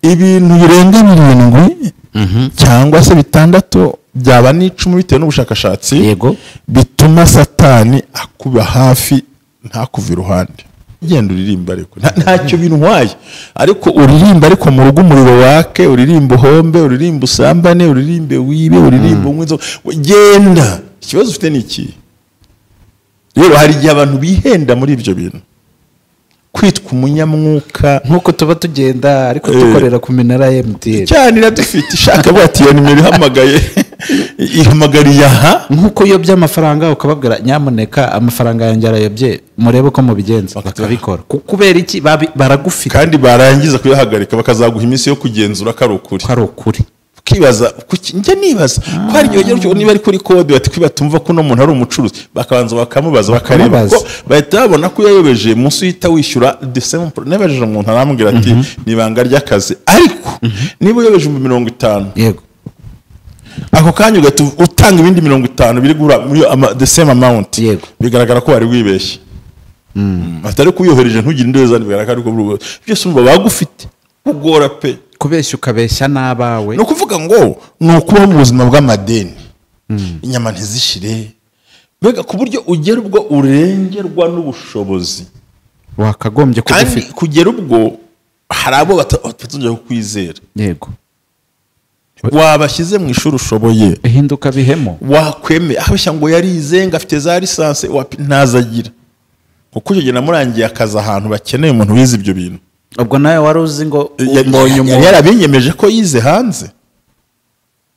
Ibintu birenga 7 cyangwa se 6 byaba n'10 bitewe n'ubushakashatsi. Yego. Bituma Satani akuba hafi ntakuva iruhande. Genda uririmba ariko ntacyo bintwaye, ariko uririmba ariko mu rugo umuriro wake, uririmba uhombe, uririmba usambane, uririmbe wibe, uririmba unywe inzoga, genda. Ikibazo ufite ni iki? Rero hari igihe abantu bihenda muri ibyo bintu, kwitwa umunyamwuka nkuko tuba tugenda ariko dukorera ku minara ya MTN cyane iradufite ishaka bati iyo nimero ihamagaye ihamagariye aha, nkuko uyobye amafaranga ukababwira nyamuneka amafaranga yanjye arayobye murebe uko mubigenza, bakabikora. Kubera iki? Baragufite kandi barangiza kuyahagarika bakazaguha iminsi yo kugenzura ko ari ukuri, ko ari ukuri. Ukibaza njye nibaza ko hari igihe ugera niba ari kuri kode bati kwibatumva ko uno muntu ari umucuruzi, bakabanza bakamubaza bakareba ko bahita babona ko yayobeje munsi uhita wishyura the same. Nabajije umuntu arambwira ati ni ibanga ry'akazi, ariko niba uyobeje 50,000, yego, ako kanya ugahita utanga ibindi 50 biri guhura muri the same amount, yego, bigaragara ko wari wibeshye. Atari kuyohereje ntugire indeza, bigaragara ko byose umva bagufite kugora pe. Kubeshya ukabeshya n'abawe, ni ukuvuga ngo ni ukuba mu buzima bw'amadeni, inyama ntizishire, mbega ku buryo ugera ubwo urengerwa n'ubushobozi wakagombye kuba kandi ufite. Kugera ubwo hari abo batazongera kukwizera. Yego, wabashyize mu ishuri ushoboye, ihinduka bihemo, wakwemeye abeshya ngo yarize ngo afite za lisansi, ntazagira, kuko icyo gihe namurangiye akazi ahantu bakeneye umuntu wize ibyo bintu. Ubwo nawe wari uzi ngo mbonye umuntu yarabinyemeje ko yize hanze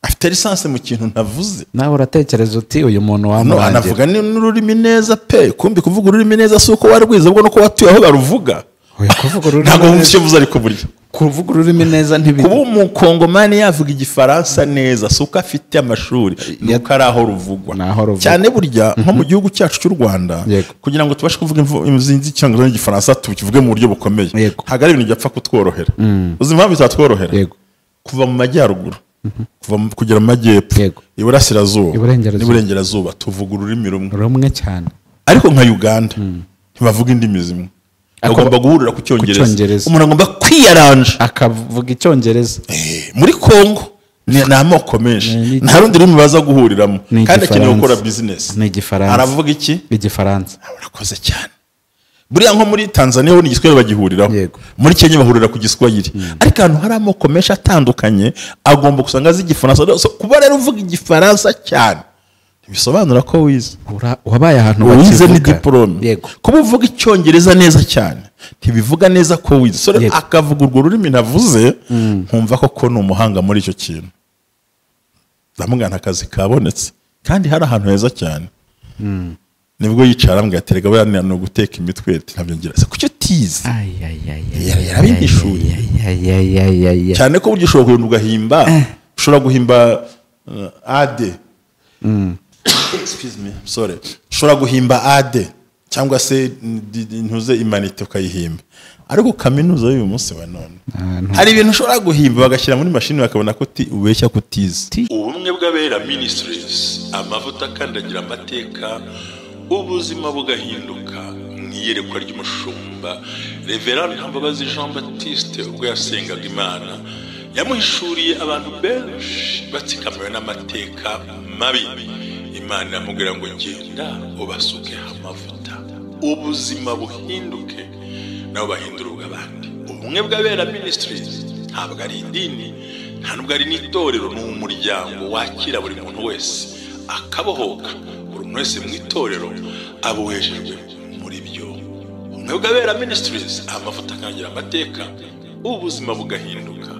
afite lisansi mu kintu ntavuze. Nawe uratekereza uti uyu muntu wamurangira. Anavuga n'ururimi neza pe, kumbi kuvuga ururimi neza si uko warwize, ubwo nuko watuye aho baruvuga. Ntabwo wumva icyo uvuze ariko burya kuvuga ururimi neza ntibi. Kuba umukongomani yavuga igifaransa neza si uko afite amashuri, ni uko ari aho ruvugwa cyane. Burya nko mu gihugu cyacu cy'u Rwanda, kugira ngo tubashe kuvuga icyongereza n'igifaransa tukivuge mu buryo bukomeye, ntabwo ari ibintu byapfa kutworohera. Uzi impamvu bitatworohera? Kuva mu majyaruguru kuva kugera mu majyepfo, iburasirazuba n'iburengerazuba, tuvuga ururimi rumwe cyane. Ariko nka Uganda ntibavuga indimi zimwe, agomba guhurira ku cyongereza, umuntu agomba kwiyaranja akavuga icyongereza. Muri Kongo ni amoko menshi, nta rundi rurimi baza guhuriramo, kandi akeneye gukora business ni igifaransa. Aravuga iki? Igifaransa. Urakoze cyane. Buriya nko muri Tanzania ho ni igiswahili bagihuriraho, muri Kenya bahurira ku giswahili, ariko ahantu hari amoko menshi atandukanye agomba gusanga azi igifaransa. Kuba rero uvuga igifaransa cyane bisobanura ko wize, wabaye ahantu wize ni diplome. Kuba uvuga icyongereza neza cyane ntibivuga neza ko wize. So akavuga urwo rurimi navuze nkumva ko ni umuhanga muri icyo kintu, ndamugana akazi kabonetse kandi hari ahantu heza cyane. Nibwo yicara ambwira ati rega buriya ni uguteka imitwe, ntabyo ngira. Se kuki utize? Yarabihishuriye cyane ko burya ushobora kugenda ugahimba, ushobora guhimba AD, excuse me, sorry, ushobora guhimba AD cyangwa se ntuze imanite ukayihimba, ariko kaminuza y'uyu munsi wa none hari ibintu ushobora guhimba bagashyira muri mashini bakabona ko ubeshya kutize. Ubumwe bw'Abera Ministries, amavuta akandagira amateka, ubuzima bugahinduka mu iyerekwa ry'umushumba Reverend Ntambabazi Jean Baptiste ubwo yasengaga Imana yamuhishuriye abantu benshi batsikamiwe n'amateka mabi. Imana iramubwira ngo genda ubasuke amavuta ubuzima buhinduke nabo bahindura ubw'abandi. Ubumwe bw'Abera Ministries ntabwo ari idini, nta nubwo ari n'itorero, ni umuryango wakira buri muntu wese akabohoka, buri muntu wese mu itorero abohejejwe muri byo. Ubumwe bw'Abera Ministries, amavuta akangira amateka, ubuzima bugahinduka.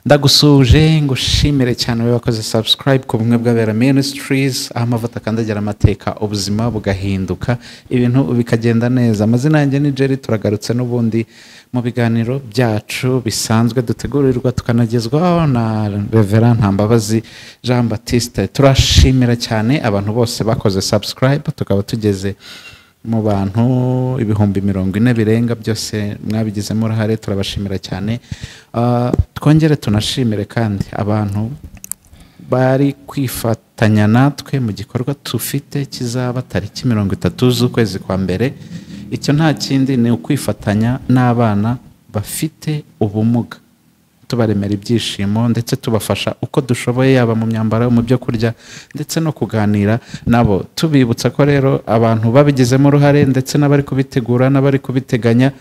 Ndagusuje ngushimire cyane wowe wakoze subscribe ku Bumwe bw'Abera Ministries, aho amavuta akandagira amateka, ubuzima bugahinduka, ibintu bikagenda neza. Amazina yanjye ni Jerry, turagarutse n'ubundi mu biganiro byacu bisanzwe dutegurirwa tukanagezwaho na Reverend Ntambabazi Jean Baptiste. Turashimira cyane abantu bose bakoze subscribe, tukaba tugeze mu bantu 40,000 birenga, byose mwabigizemo uruhare, turabashimira cyane. Twongere tunashimire kandi abantu bari kwifatanya natwe mu gikorwa tufite kizaba tariki 30 z'ukwezi kwa mbere. Icyo nta kindi ni ukwifatanya n'abana bafite ubumuga, tubaremera ibyishimo ndetse tubafasha uko dushoboye, yaba mu myambaro, mu byo kurya ndetse no kuganira nabo. Tubibutsa ko rero abantu babigizemo uruhare ndetse n'abari kubitegura n'abari kubiteganya,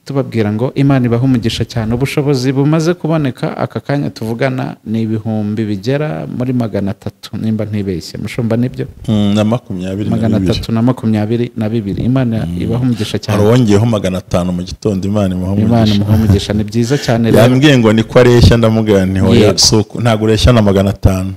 tubabwira ngo Imana ibahe umugisha cyane. Ubushobozi bumaze kuboneka aka kanya tuvugana ni 329 bigera muri nimba ntibeshye, mushumba nibyo? Na 22. 322. Imana ibahe umugisha cyane. Arongyeho 500 mu gitondo. Imana imuhe umugisha. Ni byiza cyane rero. Yambwiye ngo niko areshya, ndamubwira nti hoya soko ntago ureshya na 500,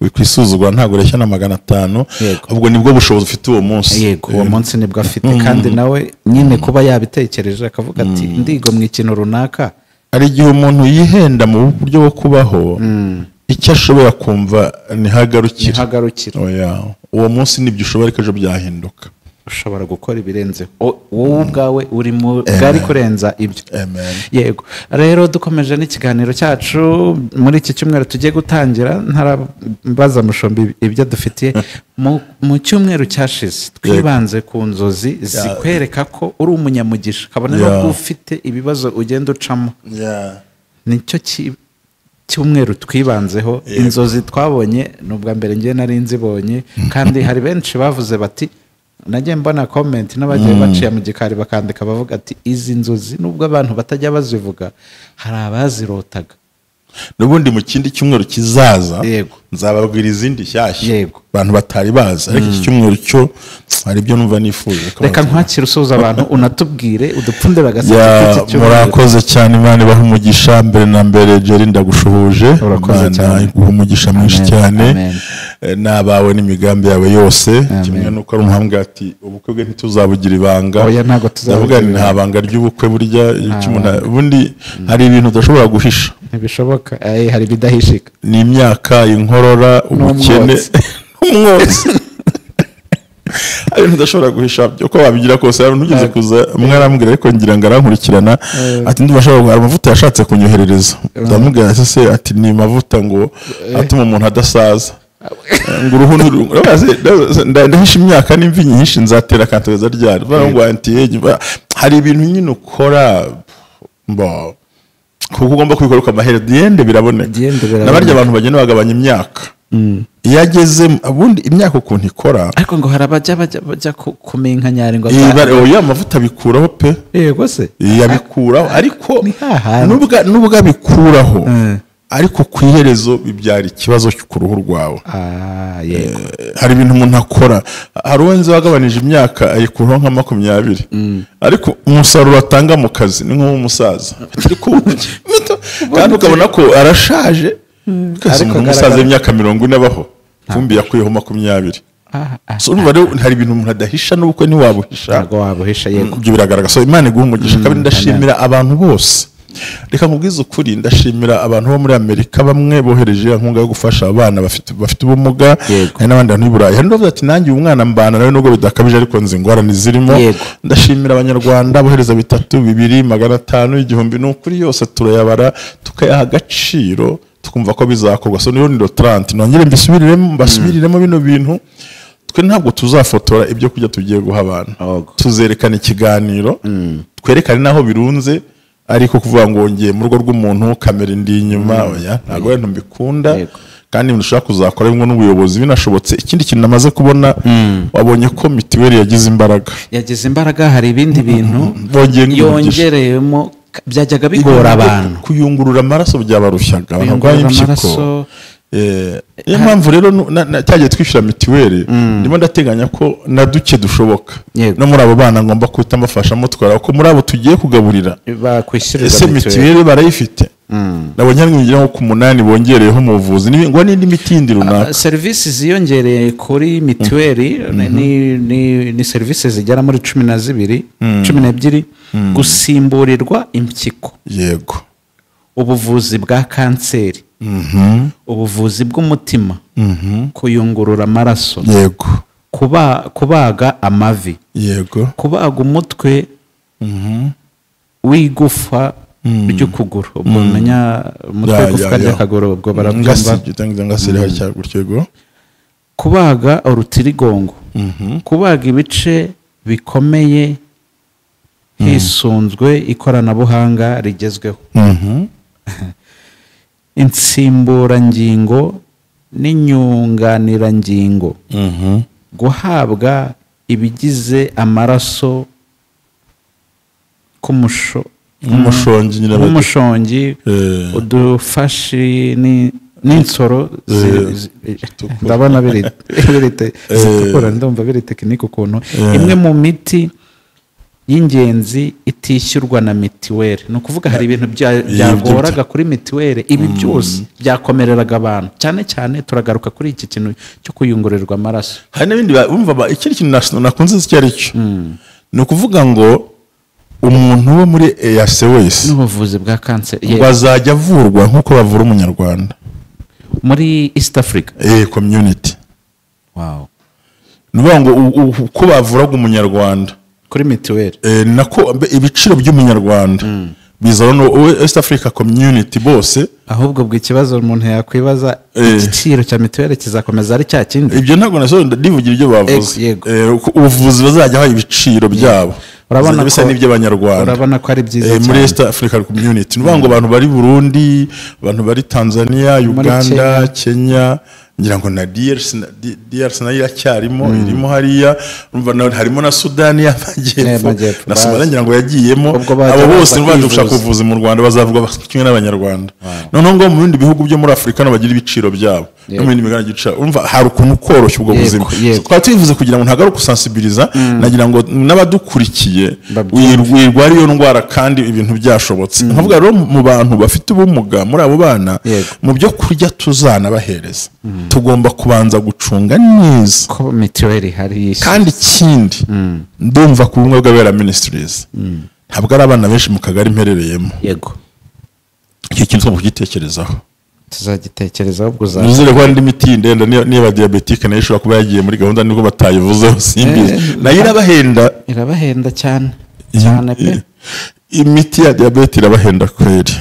wikwisuzugura ntago ureshya na 500. Ubwo nibwo bushobozi ufite uwo munsi. Yego, uwo munsi nibwo afite, kandi nawe nyine kuba yabitekereje akavuga ati ndigomwa ikintu runaka. Hari igihe umuntu yihenda mu buryo bwo kubaho, icyo ashobora kumva ntihagarukira. Oya, uwo munsi nibyo ushobora, ariko ejo byahinduka. Ushobora gukora ibirenze wowe ubwawe uri mu bwari kurenza ibyo. Yego rero dukomeje n'ikiganiro cyacu muri iki cyumweru tugiye gutangira. Ntarabaza mushumba ibyo dufitiye. Mu cyumweru cyashize twibanze ku nzozi zikwereka ko uri umunyamugisha, kabone n'ubwo ufite ibibazo ugenda ucamo. Nicyo cyumweru twibanzeho. Inzozi twabonye ni ubwa mbere ngiye nari nzibonye, kandi hari benshi bavuze bati, nagiye mbona comment n'abagiye baciye mu gikari bakandika bavuga ati izi nzozi nubwo abantu batajya bazivuga hari abazirotaga. N'ubundi mu kindi cyumweru kizaza nzababwira izindi shyashya abantu batari bazi, ariko iki cyumweru cyo hari ibyo numva nifuje. Reka nkwakire usuhuza abantu unatubwire udupfunde bagaseka iki cyumweru. Murakoze cyane, Imana ibahe umugisha. Mbere na mbere Jerry ndagushuhuje, Imana iguhe umugisha mwinshi cyane n'abawe n'imigambi yawe yose. Kimwe nuko ari umuhambwe ati ubukwe bwe ntituzabugira ibanga. Ndavuga nta banga ry'ubukwe burya, ubundi hari ibintu udashobora guhisha, ntibishoboka. Hari ibidahishika, ni imyaka, inkorora, ubukene, umwotsi. Hari ibintu udashobora guhisha uko wabigira kose. Hari ntugeze kuza umwe arambwira, ariko ngira ngo arankurikirana, ati ndumva hari amavuta yashatse kunyoherereza. Ndamubwira ati se, ati ni amavuta ngo atuma umuntu adasaza, ngo uruhu ndahisha imyaka n'imvi nyinshi nzatera kantoza ryari ngo anti age. Hari ibintu nyine ukora kuko ugomba kubikora ukamahera diende biraboneka. N'abarya abantu bagenda bagabanya imyaka iyo ageze ubundi imyaka ukuntu ikora, ariko ngo hari abajya bajya kuminkanyari ngo oya amavuta bikuraho pe. Yego se yabikuraho, ariko nubwo abikuraho ariko ku iherezo bibyara ikibazo ku ruhu rwawe. Yego. Hari ibintu umuntu akora. Hari uwenze wagabanije imyaka ayikuraho nka 20, ariko umusaruro atanga mu kazi ni nk'umusaza. Kandi ukabona ko arashaje, ariko umusaza w'imyaka 40 abaho, kumbi yakuyeho 20. So urumva rero hari ibintu umuntu adahisha, n'ubukwe ntiwabuhisha. Ntabwo wabuhisha, yego. Ibyo biragaragara. So Imana iguhe umugisha. Kabiri ndashimira abantu bose. Reka nkubwize ukuri, ndashimira abantu bo muri Amerika bamwe bohereje inkunga yo gufasha abana bafite ubumuga, hari n'abandi bantu b'i Burayi. Hari n'abavuga ati nanjye umwana mbana nawe nubwo bidakabije ariko nzi ingorane zirimo. Ndashimira abanyarwanda bohereza 3, 2, 500, 1000, ni ukuri yose turayabara tukayaha agaciro, tukumva ko bizakorwa. So niyo ni 30 nongere mbasubiriremo bino bintu. Twe ntabwo tuzafotora ibyo kujya tugiye guha abantu, tuzerekana ikiganiro, twerekane naho birunze, ariko kuvuga ngo ngiye mu rugo rw'umuntu kamera indi inyuma, oya ntabwo rero mbikunda. Kandi ibintu ushaka kuzakora bimwe n'ubuyobozi binashobotse. Ikindi kintu namaze kubona, wabonye ko mitiweli yagize imbaraga, hari ibindi bintu yongereyemo byajyaga bigora abantu. Kuyungurura amaraso byabarushyaga, abantu barwaye impyiko. Niyo mpamvu rero cyagiye twishyura mitiweli, ndimo ndateganya ko na duke dushoboka no muri abo bana ngomba kuhita mbafasha mutwara, kuko muri abo tugiye kugaburira ese mitiweli barayifite. Nabonye ngira nko ku 8 bongereyeho mu buvuzi ngo n'indi miti yindi runaka. Serivisi ziyongereye kuri mitiweli ni serivisi zigera muri 12, 12, gusimburirwa impyiko, yego, ubuvuzi bwa kanseri, ubuvuzi bw'umutima, kuyungurura amaraso, yego, kubaga amavi, yego, kubaga umutwe w'igufa ry'ukuguru, ubwo umenya umutwe w'igufwa ry'akaguru, ubwo barabyumva, kubaga urutirigongo, kubaga ibice bikomeye Hisunzwe ikoranabuhanga rigezweho. Insimburangingo n'inyunganirangingo. Guhabwa ibigize amaraso k'umushongi udufashi n'insoro ndabona biri zitukura, ndumva biri tekinike ukuntu. Imwe mu miti y'ingenzi itishyurwa na mitiweli. Ni ukuvuga hari ibintu byagoraga kuri mitiweli, ibi byose byakomereraga abantu. Cyane cyane turagaruka kuri iki kintu cyo kuyungururirwa amaraso. Hari n'ibindi umva, ikindi kintu nakunze icyo ari cyo ni ukuvuga ngo umuntu wo muri EAC wese n'ubuvuzi bwa kanseri ngo azajya avurwa nk'uko bavura umunyarwanda muri East Africa community. Wow. Ni ukuvuga ngo uko bavuraga umunyarwanda kuri mitiweli nako ibiciro by'umunyarwanda biza no East Africa community bose. Ahubwo bwo ikibazo umuntu yakwibaza, igiciro cya mitiweli kizakomeza ari cya kindi? Ibyo ntabwo naso ndivugira ibyo bavuze. Ubuvuzi bazajya aho ibiciro byabo urabona bisa n'iby'abanyarwanda. Urabona ko ari byiza cyane muri East Africa community. Ni ngo abantu bari Burundi, abantu bari Tanzania, Uganda, Kenya, ngira ngo na DRC nayo iracyarimo, irimo hariya, urumva harimo na Sudani y'Amajyepfo, na Somalia ngira ngo yagiyemo. Abo bose baje gushaka ubuvuzi mu Rwanda bazavuga kimwe n'abanyarwanda. Noneho ngo mu bindi bihugu byo muri Afurika no bagira ibiciro byabo, no mu bindi migabane gica, urumva hari ukuntu koroshya ubwo buzima. Twaba tubivuze kugira ngo ntagaruke gusensibiliza, nagira ngo n'abadukurikiye wirwara iyo ndwara kandi ibintu byashobotse. Nkavuga rero mu bantu bafite ubumuga muri abo bana, mu byo kurya tuzanabahereza tugomba kubanza gucunga neza ko mitiweli hari. Kandi ikindi ndumva ku bumwe bw'Abera Ministries ntabwo ari abana benshi mu kagari mperereyemo. Yego, icyo kintu tugomba kugitekerezaho, tuzagitekerezaho ubwo uzaza. Nizere ko hari indi miti ndenda niba diabetike nayo ishobora kuba yagiye muri gahunda nubwo batayivuzeho simbizi, nayo irabahenda, irabahenda cyane cyane pe. Imiti ya diabete irabahenda kweri.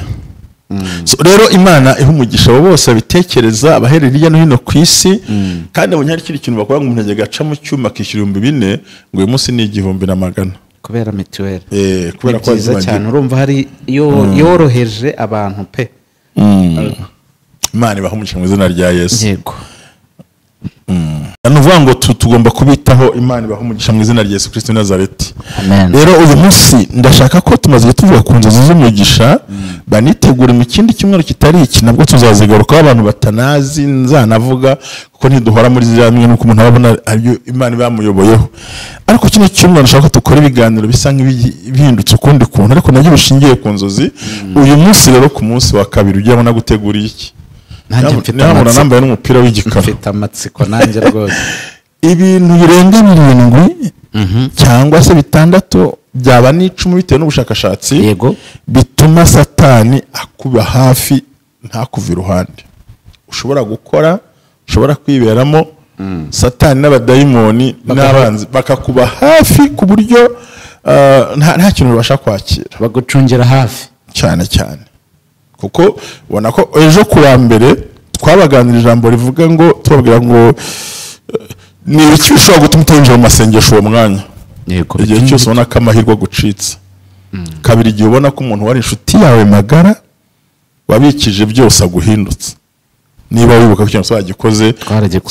So, rero Imana iha umugisha abo bose babitekereza, abaherera hirya no hino ku isi. Kandi abonye hari ikindi kintu bakora ngo umuntu ajya gaca mu cyuma akishyura 4000, ngo uyu munsi ni 1500 kubera mitiweli. Kubera ko byiza cyane, urumva hari yoroheje abantu pe. Imana ibaha umugisha mu izina rya Yesu. Yego. Ni ukuvuga ngo tugomba kubitaho. Imana ibaha umugisha mu izina rya Yesu Kristo Nazareti. Amen. Rero uyu munsi ndashaka ko tumaze tuvuga ku nzozi z'umugisha, banitegure mu kindi cyumweru kitari iki, nabwo tuzazigarukaho abantu batanazi nzanavuga, kuko ntiduhora muri ziriya mwe nuko umuntu abona aribyo Imana ibamuyoboyeho. Ariko kino cyumweru ndashaka ko dukora ibiganiro bisa nk'ibihindutse ukundi kuntu, ariko nabyo bishingiye ku nzozi. Uyu munsi rero ku munsi wa kabiri ugiye abona gutegura iki? Nanjye mfite amatsiko, nambaye n'umupira w'igikara. Mfite amatsiko nanjye rwose. Ibintu birenga 7 cyangwa se 6 byaba n'10 bitewe n'ubushakashatsi. Yego. Bituma Satani akuba hafi ntakuva iruhande. Ushobora gukora, ushobora kwiberamo, Satani n'abadayimoni n'abanzi bakakuba hafi ku buryo nta kintu babasha kwakira, bagucungira hafi cyane cyane. Kuko ubona ko ejo kuwa mbere twabaganira ijambo rivuga ngo tubabwira ngo ni ibiki bishobora gutuma utinjira mu masengesho uwo mwanya. Yego. Igihe cyose ubona ko amahirwe agucitse. Kabiri, igihe ubona ko umuntu wari inshuti yawe magara wabikije byose aguhindutse. Niba wibuka ko ikintu wagikoze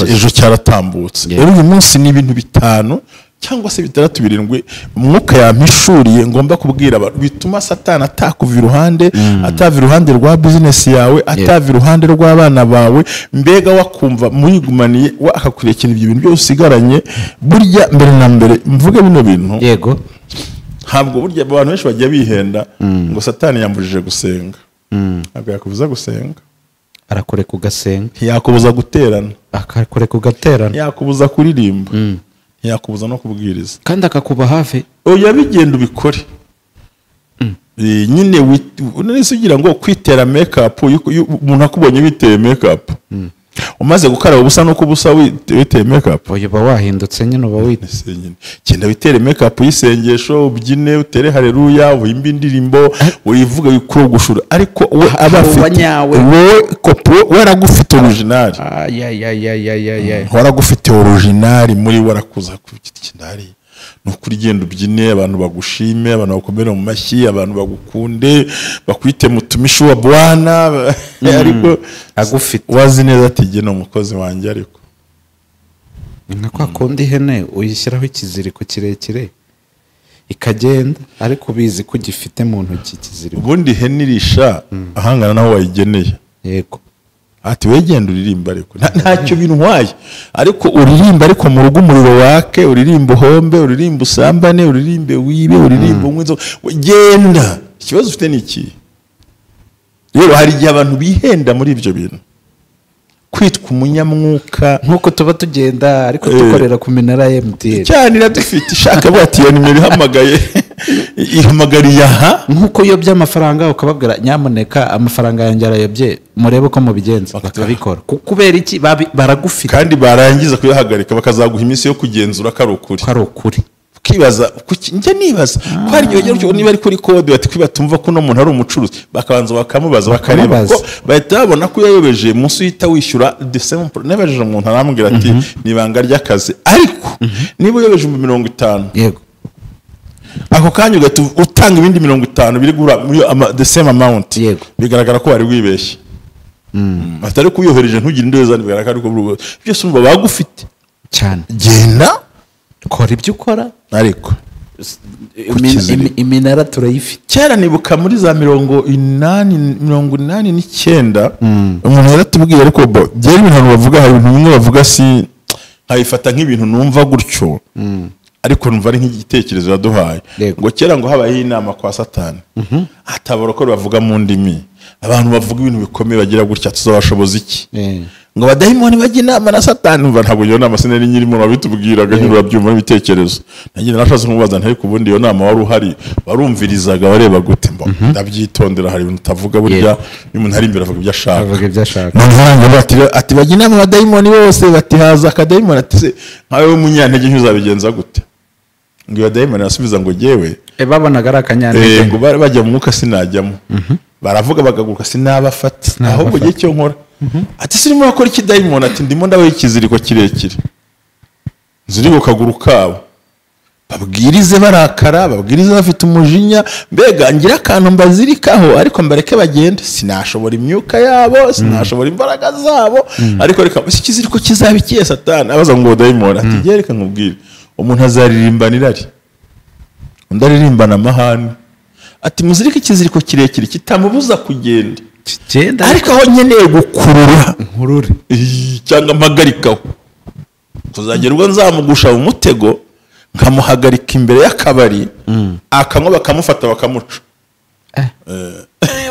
ejo cyaratambutse. Rero uyu munsi ni ibintu 5 cyangwa se 6 7 umwuka yampishuriye ngomba kubwira abantu bituma Satani atakuva iruhande, atava iruhande rwa business yawe, atava iruhande rw'abana bawe, mbega wakumva murigumaniye akakurekera ibyo bintu byose usigaranye. Burya mbere na mbere mvuge bino bintu. Yego. Ntabwo burya abantu benshi bajya bihenda ngo Satani yambujije gusenga. Ntabwo yakubuza gusenga, arakureka ugasenga. Ntiyakubuza guterana, akakureka ugaterana. Ntiyakubuza kuririmba, ntiyakubuza no kubwiriza, kandi akakuba hafi. Oya, bigenda ubikore. Nyine unese ugira ngo kwitera make up, umuntu akubonye witeye make up, umaze gukaraba ubusa no kubusa witeye make up, oya uba wahindutse nyine, uba witse nyine. Genda witere make up y'isengesho, ubyine, utere haleluya, uhimbe indirimbo, uyivuge wikurogushura, ariko we aba afite wowe kopo waragufite original. Waragufite original muri warakuza ku giti kindari. Ni ukuri genda ubyine, abantu bagushime, abantu bakomere mu mashyi, abantu bagukunde, bakwite mutumishi wa bwana, ariko agufite wazi neza ati jye ni umukozi wanjye. Ariko nka kwa kundi ihene uyishyiraho ikiziriko kirekire ikagenda, ariko ubizi ko ugifite mu ntoki ikiziriko. Ubundi ihene irisha ahangana naho wayigeneye. Yego. Ati we genda uririmba, ariko ntacyo bintwaye, ariko uririmba, ariko mu rugo umuriro wake, uririmba uhombe, uririmba usambane, uririmbe wibe, uririmba unywe inzoga, genda. Ikibazo ufite ni iki? Rero hari igihe abantu bihenda muri ibyo bintu, kwitwa umunyamwuka nk'uko tuba tugenda ariko dukorera ku minara ya MTN cyane, iradufite ishaka bati iyo nimero ihamagaye ihamagariye aha. Nk'uko uyobye amafaranga ukababwira nyamuneka amafaranga yanjye arayobye, murebe uko mubigenza, bakabikora. Kubera iki? Baragufite. Kandi barangiza kuyahagarika bakazaguha iminsi yo kugenzura ko ari ukuri. Ko ari ukuri. Ukibaza, njye nibaza ko hari igihe ugera niba ari kuri kode bati batumva ko uno muntu ari umucuruzi, bakabanza bakamubaza bakareba ko bahita babona ko yayobeje, munsi uhita wishyura the same. Nabajije umuntu arambwira ati ni ibanga ry'akazi, ariko niba uyobeje 50,000, yego, ako kanya ugahita utanga ibindi 50 biri guhura muri the same amount, yego, bigaragara ko wari wibeshye. Atari kuyohereje ntugire indeza, bigaragara ko byose umva bagufite cyane. Genda kora ibyo ukora, ariko iminara turayifite. Kera nibuka muri za 89 umuntu yaratubwiye, ariko byari ibintu bavuga, hari ibintu bimwe bavuga si nkabifata nk'ibintu numva gutyo, ariko numva ari nk'igitekerezo yaduhaye. Ngo kera ngo habayeho inama kwa Satani, atabarokore bavuga mu ndimi, abantu bavuga ibintu bikomeye bagira gutya, tuzabashoboza iki? Ngo abadayimoni bajya inama na Satani. Umva ntabwo iyo nama sinari nyirimo, babitubwiraga nyine urabyumva n'ibitekerezo. Nanjye narashatse kumubaza nti ariko ubundi iyo nama wari uhari, warumvirizaga wareba gute? Ndabyitondera, hari ibintu utavuga burya, iyo umuntu ari imbere avuga ibyo ashaka. Ati bajya inama abadayimoni bose, bati haza akadayimoni, ati se nkawe w'umunyantege ntuzabigenza gute? Ngo iyo dayimoni arasubiza ngo jyewe babonaga ari akanyantege, ngo bari bajya mu mwuka sinajyamo, baravuga bagaguruka sinabafata, ahubwo jye icyo nkora. Ati sirimo akora iki dayimoni? Ati ndimo ndabaho ikiziriko kirekire nziriko kaguru kabo, babwirize barakara, babwirize bafite umujinya, mbega ngira akantu mbazirikaho, ariko mbareke bagende, sinashobora imyuka yabo, sinashobora imbaraga zabo, ariko reka ikiziriko kizaba ikiye Satani. Abaza ngo dayimoni ati jye reka nkubwire, umuntu azaririmbana irari, undi aririmbana amahane. Ati muzirike ikiziriko kirekire kitamubuza kugenda, ariko aho nkeneye gukurura nkurure cyangwa mpagarikaho, kuzagera ubwo nzamugusha mu mutego nkamuhagarika imbere y'akabari, akanywa bakamufata bakamuca,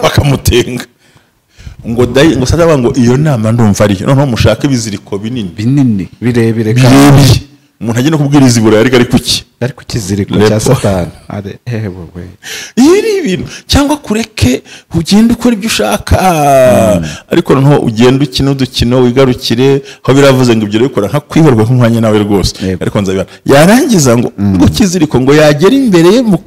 bakamutenga. Ngo dai ngo sada ngo iyo nama ndumva ari noneho mushaka ibiziriko binini binini birebire kandi umuntu agenda kubwiriza ibura ariko ari kuki, ari ku kiziriko cya Satani. Are wewe iri ibintu cyangwa kureke ugende ukora ibyo ushaka, ariko noneho ugende ukina udukino wigarukire aho biravuze ngo ibyo bikora nka kwihorwa nk'umwanya nawe rwose, ariko nzabibara. Yarangiza ngo ngo kiziriko ngo yagera imbere mu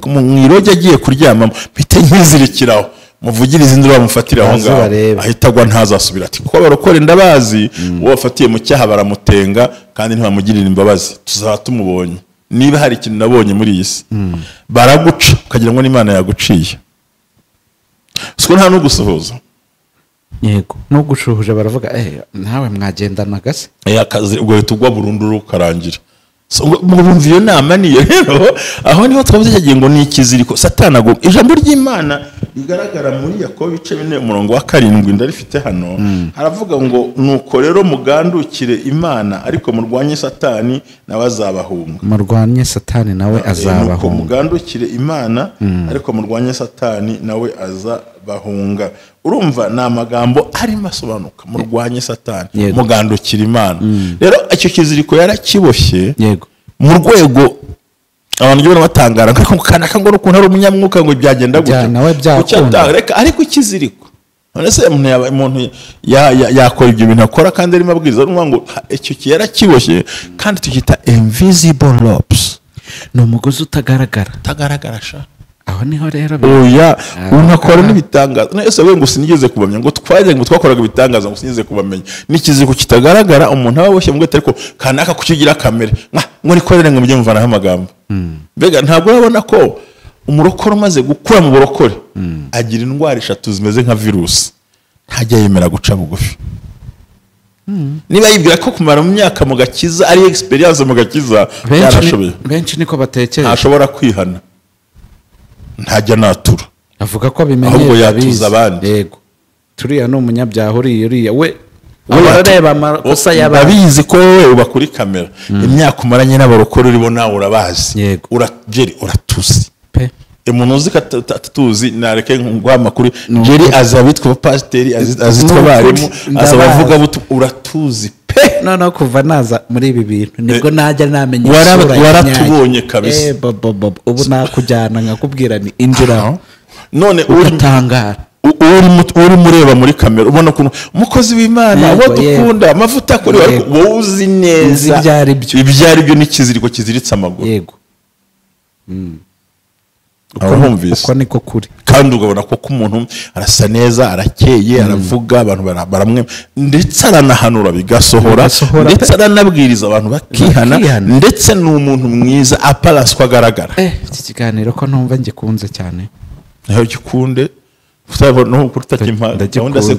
iroge agiye kuryamamo, mpite nkizirikiraho, muvugirize induru bamufatira aho ngaho, ahita agwa ntazasubira. Ati kuko abarokore ndabazi, uwo bafatiye mu cyaha baramutenga kandi ntibamugirira imbabazi, tuzaba tumubonye. Niba hari ikintu nabonye muri iyi si, baraguca ukagira ngo n'Imana yaguciye, siko nta n'ugusuhuza. Yego, n'ugushuhuje baravuga nawe mwagendanaga se, akazi ubwo tugwa burundu rukarangira. Murumva iyo nama niyo rero, aho niho twavuze cyagiye ngo ni ikiziriko Satani agomba. Ijambo ry'Imana rigaragara muri Yakobo ibice 4 umurongo wa 7 ndarifite hano, haravuga ngo nuko rero mugandukire Imana ariko murwanye Satani nawe azabahunga. Murwanye Satani nawe azabahunga. Nuko mugandukire Imana ariko murwanye Satani nawe azabahunga. Urumva ni amagambo arimo asobanuka, murwanye Satani, mugandukire Imana. Rero icyo kiziriko yarakiboshye mu rwego abantu byo batangara ngo kanaka ngo ukuntu ari umunyamwuka ngo byagenda gutya, nawe byakunda, reka ariko ikiziriko none se umuntu yakora ibyo bintu akora kandi arimo abwiriza ngo icyo yarakiboshye, kandi tukita invisible ropes, ni umugozi utagaragara sha. Aho niho rero oya unakora n'ibitangaza. Na Yesu avuga ngo sinigeze kubamenya, ngo twajya ngo twakoraga ibitangaza ngo sinigeze kubamenya. N'ikiziriko kitagaragara umuntu aba aboshye mu ariko kanaka kukigira kamere ngo nikorere ngo mujye muvanaho amagambo. Mbega ntabwo urabona ko umurokore umaze gukura mu burokore agira indwara eshatu zimeze nka virusi, ntajya yemera guca bugufi. Niba yibwira ko kumara mu myaka mu gakiza ari experience mu gakiza, byarashoboye. Benshi niko batekereza. Ntashobora kwihana, ntajya natura, avuga ko abimenye, ahubwo yatuza abandi. Yego, turiya ni umunyabyaha, uriya we arareba amakosa y'abandi, abizi ko wowe uba kuri kamera. Imyaka umaranye n'abarokore uribo nawe urabazi, urageri uratuzi pe. Umuntu uzi ko atatuzi nareke nguha amakuru. Jerry azi abitwa abapasiteri, azitwa abarimu, azi abavuga, uratuzi pe. Noneho kuva naza muri ibi bintu nibwo najya namenya isura, waratubonye kabisa. Ubu nakujyana nkakubwira ni injira none ugatangara. Uri mureba muri kamera ubona ukuntu umukozi w'Imana uwo dukunda amavuta kuri wowe uzi neza ibyo ari byo n'ikiziriko kiziritse amaguru. Yego, uko niko kuri. Kandi ugabona ko umuntu arasa neza, arakeye, aravuga, abantu baramwe, ndetse aranahanura bigasohora, ndetse aranabwiriza abantu bakihana, ndetse ni umuntu mwiza aparaswa agaragara. Iki kiganiro ko numva ngikunze cyane. Naho gikunde utabona uko utakimpa gahunda se,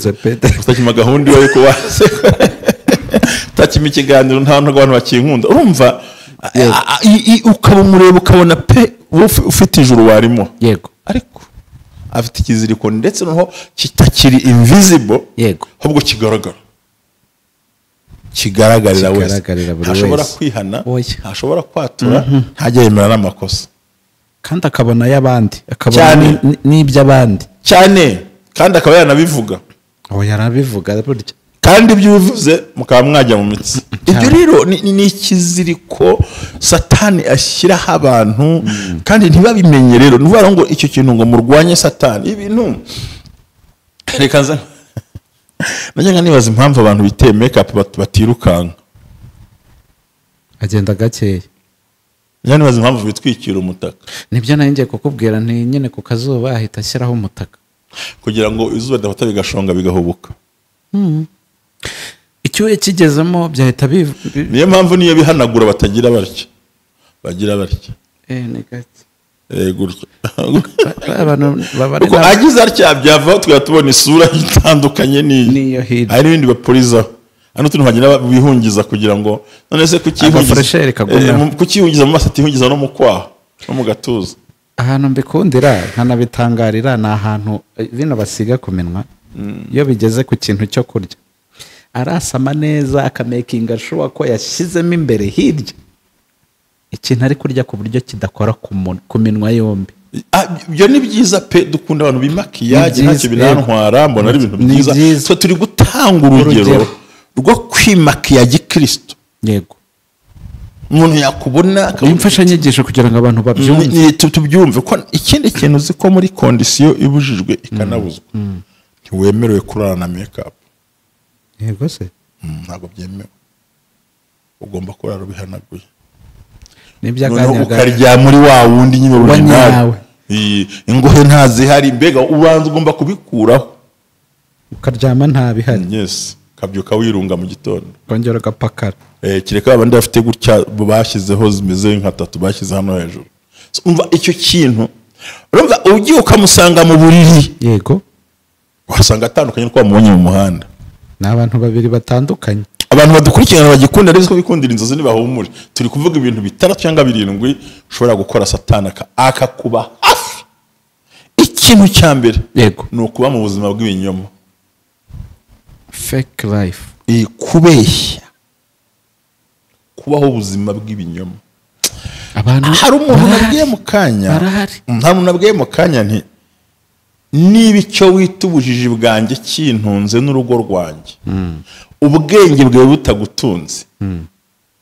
utakimpa gahunda yo kuba utakimpa ikiganiro nta ntabwo abantu bakinkunda. Urumva ukaba umureba ukabona pe ufite ijuru warimo. Yego, ariko afite ikiziriko ndetse noneho kitakiri invisible. Yego, ahubwo kigaragara, kigaragarira wese. Ntashobora kwihana, ntashobora kwatura, ntajya yemera n'amakosa, kandi akabona y'abandi, akabona n'iby'abandi cyane, kandi akaba yanabivuga. Oya, yarabivuga burya, kandi ibyo ubivuze mukaba mwajya mu mitsi. Ibyo rero ni ikiziriko Satani ashyiraho abantu kandi ntibabimenye. Rero ni ukuvuga ngo icyo kintu ngo murwanye Satani, ibintu reka nza najyaga nibaza impamvu abantu biteye make up batirukanka, agenda gakeya. Njya nibaza impamvu bitwikira umutaka. Nibyo nari ngiye kukubwira, nti nyine ku kazuba ahita ashyiraho umutaka kugira ngo izuba ridafata bigashonga bigahubuka. Icyuye kigezemo byahita niyo mpamvu niyo bihanagura batagira batya, bagira batya. Ni gake. Gutya. Abantu kuko agize atya byavaho tukaba tubona isura itandukanye n'iyo hirya. Hari n'ibindi bapurizaho hano tuntu bagenda bihungiza kugira ngo none se kukihungiza mu maso atihungiza no mu kwaha no mu gatuza. Ahantu mbikundira nkanabitangarira ni ahantu bino basiga ku minwa. Iyo bigeze ku kintu cyo kurya arasama neza akamekinga shuwa ko yashyizemo imbere hirya ikintu ari kurya ku buryo kidakora ku minwa yombi. Ibyo ni byiza pe, dukunda abantu bimakiyaje ntacyo binantwara, mbona ari ibintu byiza. So turi gutanga urugero rwo kwimakiya gikristo. Yego, umuntu yakubona imfashanyigisho kugira ngo abantu babyumve, tubyumve. Ko ikindi kintu uzi ko muri kondisiyo ibujijwe ikanabuzwa, ntiwemerewe kurara na make up. Yego se, ntabwo byemewe, ugomba kurara ubihanaguye. N'iby'akanya ukarya muri wa wundi nyine original, ingohe ntazihari, mbega ubanza ugomba kubikuraho ukaryama nta bihari. Yes, ukabyuka wirunga mu gitondo ukongera ugapakara. Kireka abandi bafite gutya bashyizeho zimeze nka tatu bashyize hano hejuru. Umva icyo kintu, urumva ugiye ukamusanga mu buriri. Yego, wasanga atandukanye n'uko wamubonye mu muhanda. Ni abantu babiri batandukanye. Abantu badukurikirana bagikunda ariko ko bikundira inzozi ntibahumure. Turi kuvuga ibintu bitandatu cyangwa birindwi ushobora gukora Satani akakuba hafi. Ikintu cya mbere, yego, ni ukuba mu buzima bw'ibinyoma, fake life, kubeshya, kubaho ubuzima bw'ibinyoma. Abantu hari umuntu nabwiye mu kanya, hari umuntu nabwiye mu kanya nti niba icyo wita ubujiji bwanjye kintunze n'urugo rwanjye, ubwenge bwawe butagutunze,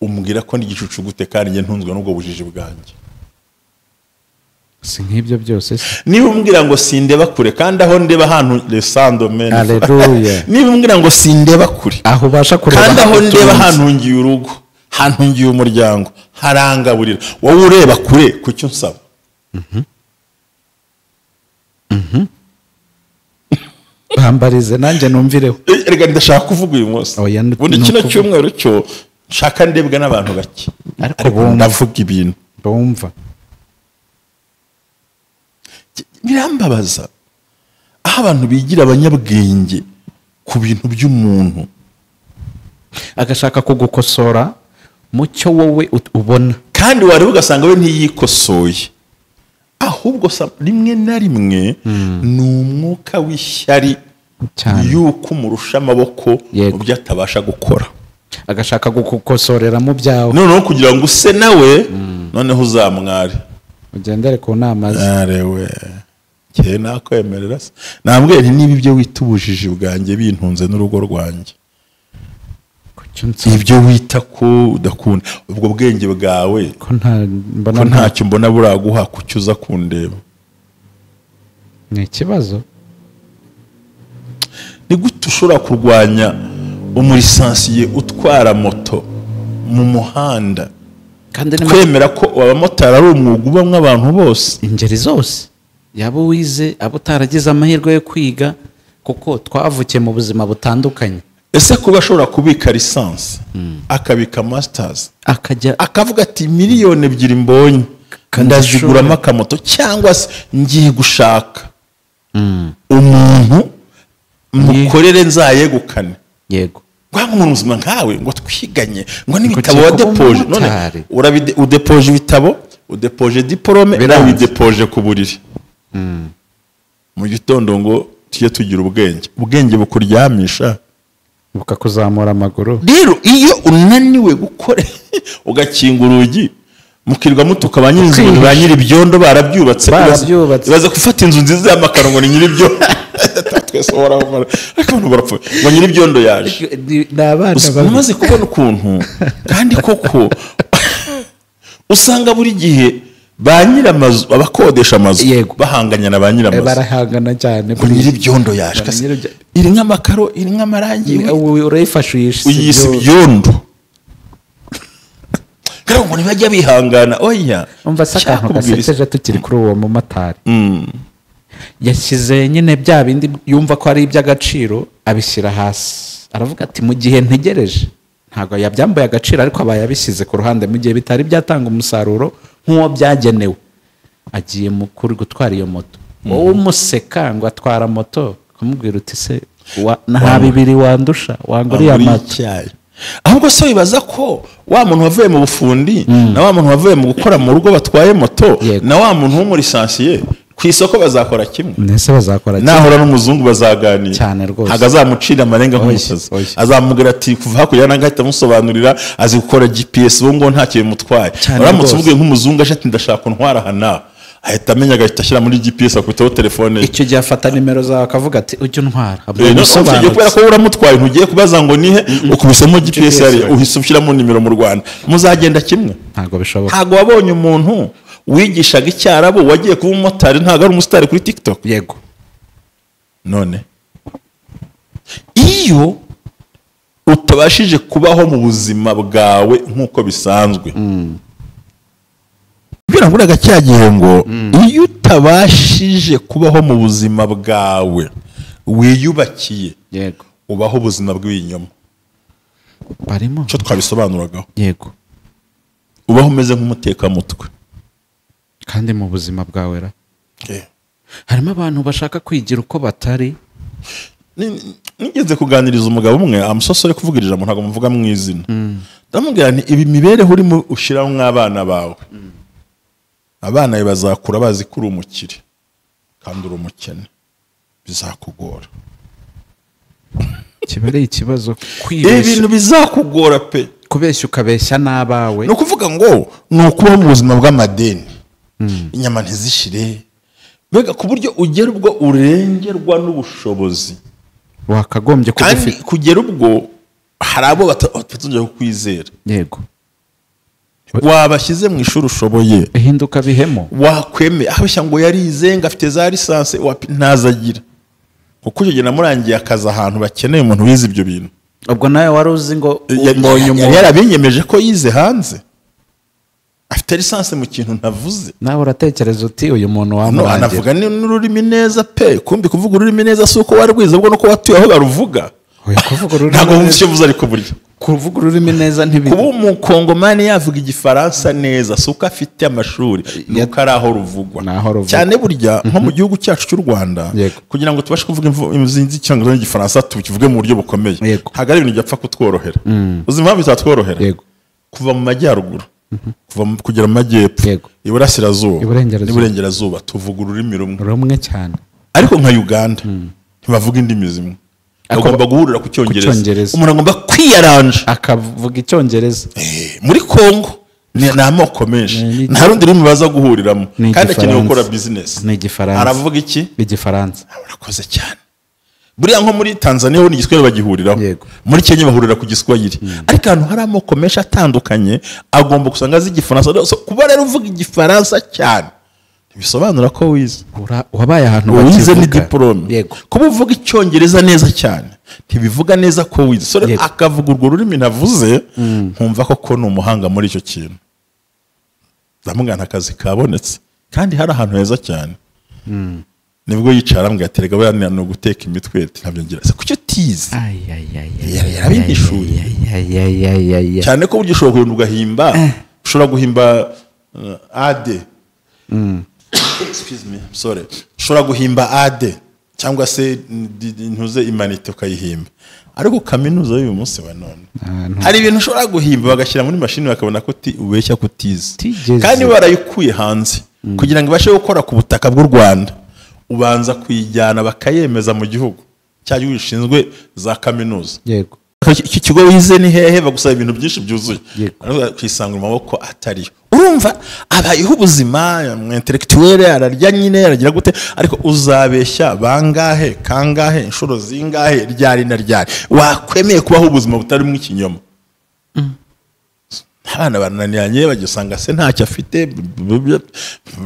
umbwira ko ndi igicucu gute kandi njye ntunzwe n'ubwo bujiji bwanjye. Si nk'ibyo byose se. Niba umbwira ngo sindeba kure kandi aho ndeba ahantu lesandomene. Haleluya. Niba umbwira ngo sindeba kure aho ubasha kureba kandi aho ndeba hantungiye urugo, hantungiye umuryango, harangaburira, wowe ureba kure kucyo nsaba. Bambarize nanjye numvireho. Erega ndashaka kuvuga uyu munsi. Ubundi kino cyumweru cyo nshaka ndebwa n'abantu bake. Ariko ndavuga ibintu bumva. Birambabaza aho abantu bigira abanyabwenge ku bintu by'umuntu, agashaka kugukosora mu cyo wowe ubona, kandi wari ugasanga we ntiyikosoye, ahubwo rimwe na rimwe ni umwuka w'ishyari yuko umurusha amaboko mu byo atabasha gukora, agashaka kugukosorera mu byawe, noneho kugira ngo use nawe noneho uzamware ugendere ku nama ze. Arewe cye nakwemerera se nambwiye nti niba ibyo wita ubujiji bwanjye bintunze n'urugo rwanjye, ibyo wita ko udakunda ubwo bwenge bwawe ko ntacyo mbona buraguha kuki uza kundeba, ni ikibazo. Ni gute ushobora kurwanya umurisansiye utwara moto mu muhanda, kandi kwemera ko abamotari ari umwuga ubamwe abantu bose ingeri zose, yaba uwize abo utaragize amahirwe yo kwiga, kuko twavukiye mu buzima butandukanye. Ese kuba ashobora kubika lisansi akabika masters akajya akavuga ati miliyoni 2 mbonye ndaziguramo akamoto, cyangwa se ngiye gushaka umuntu mukorere nzayegukane. Yego, ngo umuntu muzima nkawe ngo twiganye ngo n'ibitabo wadepoje, none udepoje ibitabo, udepoje diplome, ubidepoje ku buriri mu gitondo ngo tujye tugira ubwenge, ubwenge bukuryamisha bukakuzamura amaguru. Rero iyo unaniwe gukora ugakinga urugi mukirwa mutuka ba nyiri ba nyiri ibyondo barabyubatse, baza gufata inzu nziza y'amakaro ngo ni nyiri ibyondo, twese barabara ariko abantu barapfa ngo nyiri ibyondo yaje. N'abana bamaze kubona ukuntu kandi koko usanga buri gihe ba nyiri amazu abakodesha amazu bahanganya na ba nyiri amazu, barahangana cyane ngo nyiri ibyondo yaje, iri nk'amakaro iri nk'amarangi urayifashe uyise ibyondo, kandi ngo ntibajya bihangana. Oya umva se akantu gasekeje tukiri kuri uwo mumotari, yashyize nyine bya bindi yumva ko ari iby'agaciro abishyira hasi, aravuga ati mu gihe ntegereje, ntabwo yabyambaye agaciro ariko aba yabishyize ku ruhande mu gihe bitari byatanga umusaruro nk'uwo byagenewe, agiye mukuru gutwara iyo moto. Wowe umuseka ngo atwara moto ukamubwira uti se nta bibiri wandusha wanguriye amata. Ahubwo se wibaza ko wa muntu wavuye mu bufundi na wa muntu wavuye mu gukora mu rugo batwaye moto na wa muntu w'umurisansiye ku isoko bazakora kimwe? Nese bazakora kimwe. Nahora n'umuzungu bazaganira cyane rwose, ntago azamucira amarenga nk'umusazi, azamubwira ati kuva hakurya nangahita amusobanurira, azi gukora GPS ubu ngo nta kintu mutwaye. Uramutse umubwiye nk'umuzungu aje ati ndashaka kuntwara aha nawe, ahita amenya agahita ashyira muri GPS akubitaho telefone ye. Icyo gihe afata nimero zawe akavuga ati ujye untwara. Kubera ko uramutwaye ntugiye kubaza ngo nihe, ukubisemo GPS yari uhise ushyiramo nimero mu Rwanda, muzagenda kimwe. Ntabwo bishoboka. Ntabwo wabonye umuntu wigishaga icyarabu wagiye kuba umumotari, ntabwo ari umusitari kuri TikTok. Yego. None iyo utabashije kubaho mu buzima bwawe nk'uko bisanzwe, biranguraga cya gihe ngo iyo utabashije kubaho mu buzima bwawe wiyubakiye, yego, ubaho ubuzima bw'ibinyoma. Barimo cyo twabisobanuragaho. Yego, ubaho umeze nk'umutekamutwe kandi mu buzima bwawe ra. Harimo abantu bashaka kwigira uko batari. Nigeze kuganiriza umugabo umwe amusosore kuvuga ijambo ntabwo muvuga mu izina, ndamubwira nti ibi mibereho urimo ushiraho nk'abana bawe, abana bawe bazakura bazi ko uri umukire kandi uri umukene, bizakugora. Kiba ari ikibazo kwibeshya, ibintu bizakugora pe, kubeshya ukabeshya n'abawe. Ni ukuvuga ngo ni ukubaho mu buzima bw'amadeni, inyama ntizishire, mbega ku buryo ugera ubwo urengerwa n'ubushobozi wakagombye kandi kugera ubwo hari abo batazongera kukwizera. Yego, wabashyize mu ishuri ushoboye ihinduka bihemo, wakwemeye abeshya ngo yarize ngo afite za lisansi, ntazagira, kuko icyo gihe namurangiye akazi ahantu bakeneye umuntu wize ibyo bintu. Ubwo nawe wari uzi ngo mbonye umuntu yarabinyemeje ko yize hanze. Afite licence mu kintu ntavuze. Nawe uratekereza uti uyu muntu wamurangira. No, anavuga n'ururimi neza pe. Kumbi kuvuga ururimi neza si uko warwize, ubwo nuko watuye aho baruvuga. Oya, kuvuga ururimi ntabwo wumva icyo mvuze, ariko burya kuvuga ururimi neza ntibi. Kuba umukongomani yavuga igifaransa neza si uko afite amashuri, nuko ari aho ruvugwa. Cyane burya nko mu gihugu cyacu cy'u Rwanda, kugira ngo tubashe kuvuga icyongereza n'igifaransa tukivuge mu buryo bukomeye, ntabwo ari ibintu byapfa kutworohera. Uzi impamvu bitatworohera? Kuva mu majyaruguru kuva kugera mu majyepfo, iburasirazuba n'iburengerazuba, tuvuga ururimi rumwe cyane. Ariko nka Uganda ntibavuga indimi zimwe, agomba guhurira ku cyongereza. Umuntu agomba kwiyaranja akavuga icyongereza. Muri Kongo ni amoko menshi, nta rundi rurimi baza guhuriramo, kandi akeneye gukora business. Ni igifaransa. Aravuga iki? Igifaransa. Urakoze cyane. Buriya nko muri Tanzania ho ni igiswahili bagihuriraho, muri Kenya bahurira ku giswahili. Ariko ahantu hari amoko menshi atandukanye agomba gusanga azi igifaransa. Kuba rero uvuga igifaransa cyane bisobanura ko wize, wabaye ahantu wize ni diplome. Kuba uvuga icyongereza neza cyane ntibivuga neza ko wize. So akavuga urwo rurimi navuze, nkumva ko ni umuhanga muri icyo kintu. Ndamugana akazi kabonetse kandi hari ahantu heza cyane. Nibwo yicara ambwira ati rega buriya ni uguteka imitwe, ntabyo ngira. Kuki utize? Yarabindishuye cyane ko burya ushobora kugenda ugahimba, ushobora guhimba AD. Excuse me, sorry. Ushobora guhimba AD cyangwa se ntuze imanite ukayihimba. Ariko kaminuza y'uyu munsi wa none hari ibintu ushobora guhimba bagashyira muri mashini bakabona ko ubeshya kutize, kandi barayikuye hanze kugira ngo ibashe gukora ku butaka bw'u Rwanda. Ubanza kuyijyana bakayemeza mu gihugu cya gihugu gishinzwe za kaminuza. Yego. Iki kigo wize ni hehe? Bagusaba ibintu byinshi byuzuye, kwisanga mu maboko atariyo. Urumva abayeho ubuzima intellectuel, ararya nyine, aragira gute, ariko uzabeshya bangahe, kangahe, inshuro zingahe, ryari na ryari wakwemeye kubaho ubuzima butarimo ikinyoma? Abana barananiranye, bagisanga se ntacyo afite.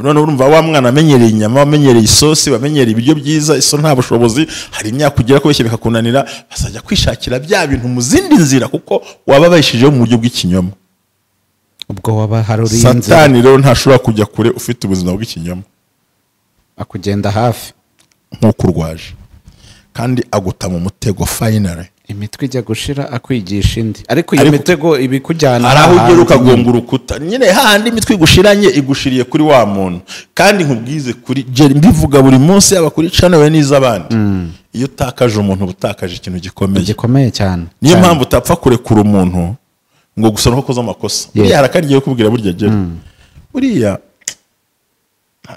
None urumva wa mwana amenyereye inyama, amenyereye isosi, bamenyereye ibiryo byiza, iso nta bushobozi, hari imyaka ugera kubeshya bikakunanira, bazajya kwishakira bya bintu mu zindi nzira kuko wababayishijeho mu buryo bw'ikinyoma. Ubwo waba haruri inzira. Satani rero ntashobora kujya kure ufite ubuzima bw'ikinyoma, akugenda hafi nkuko urwaje, kandi aguta mu mutego finally. Imitwe ijya gushira akwigisha indi, ariko iyo mitego ibikujyana araho ugera ukagonga urukuta nyine, hahandi imitwe igushiranye igushiriye kuri wa muntu. Kandi nkubwize kuri Jerry, mbivuga buri munsi, yaba kuri channel we n'iz'abandi, iyo utakaje umuntu ubutakaje ikintu gikomeye, gikomeye cyane. Niyo mpamvu utapfa kurekura umuntu ngo gusa nuko akoze amakosa. Buriya harakangiye kubwira burya Jerry, buriya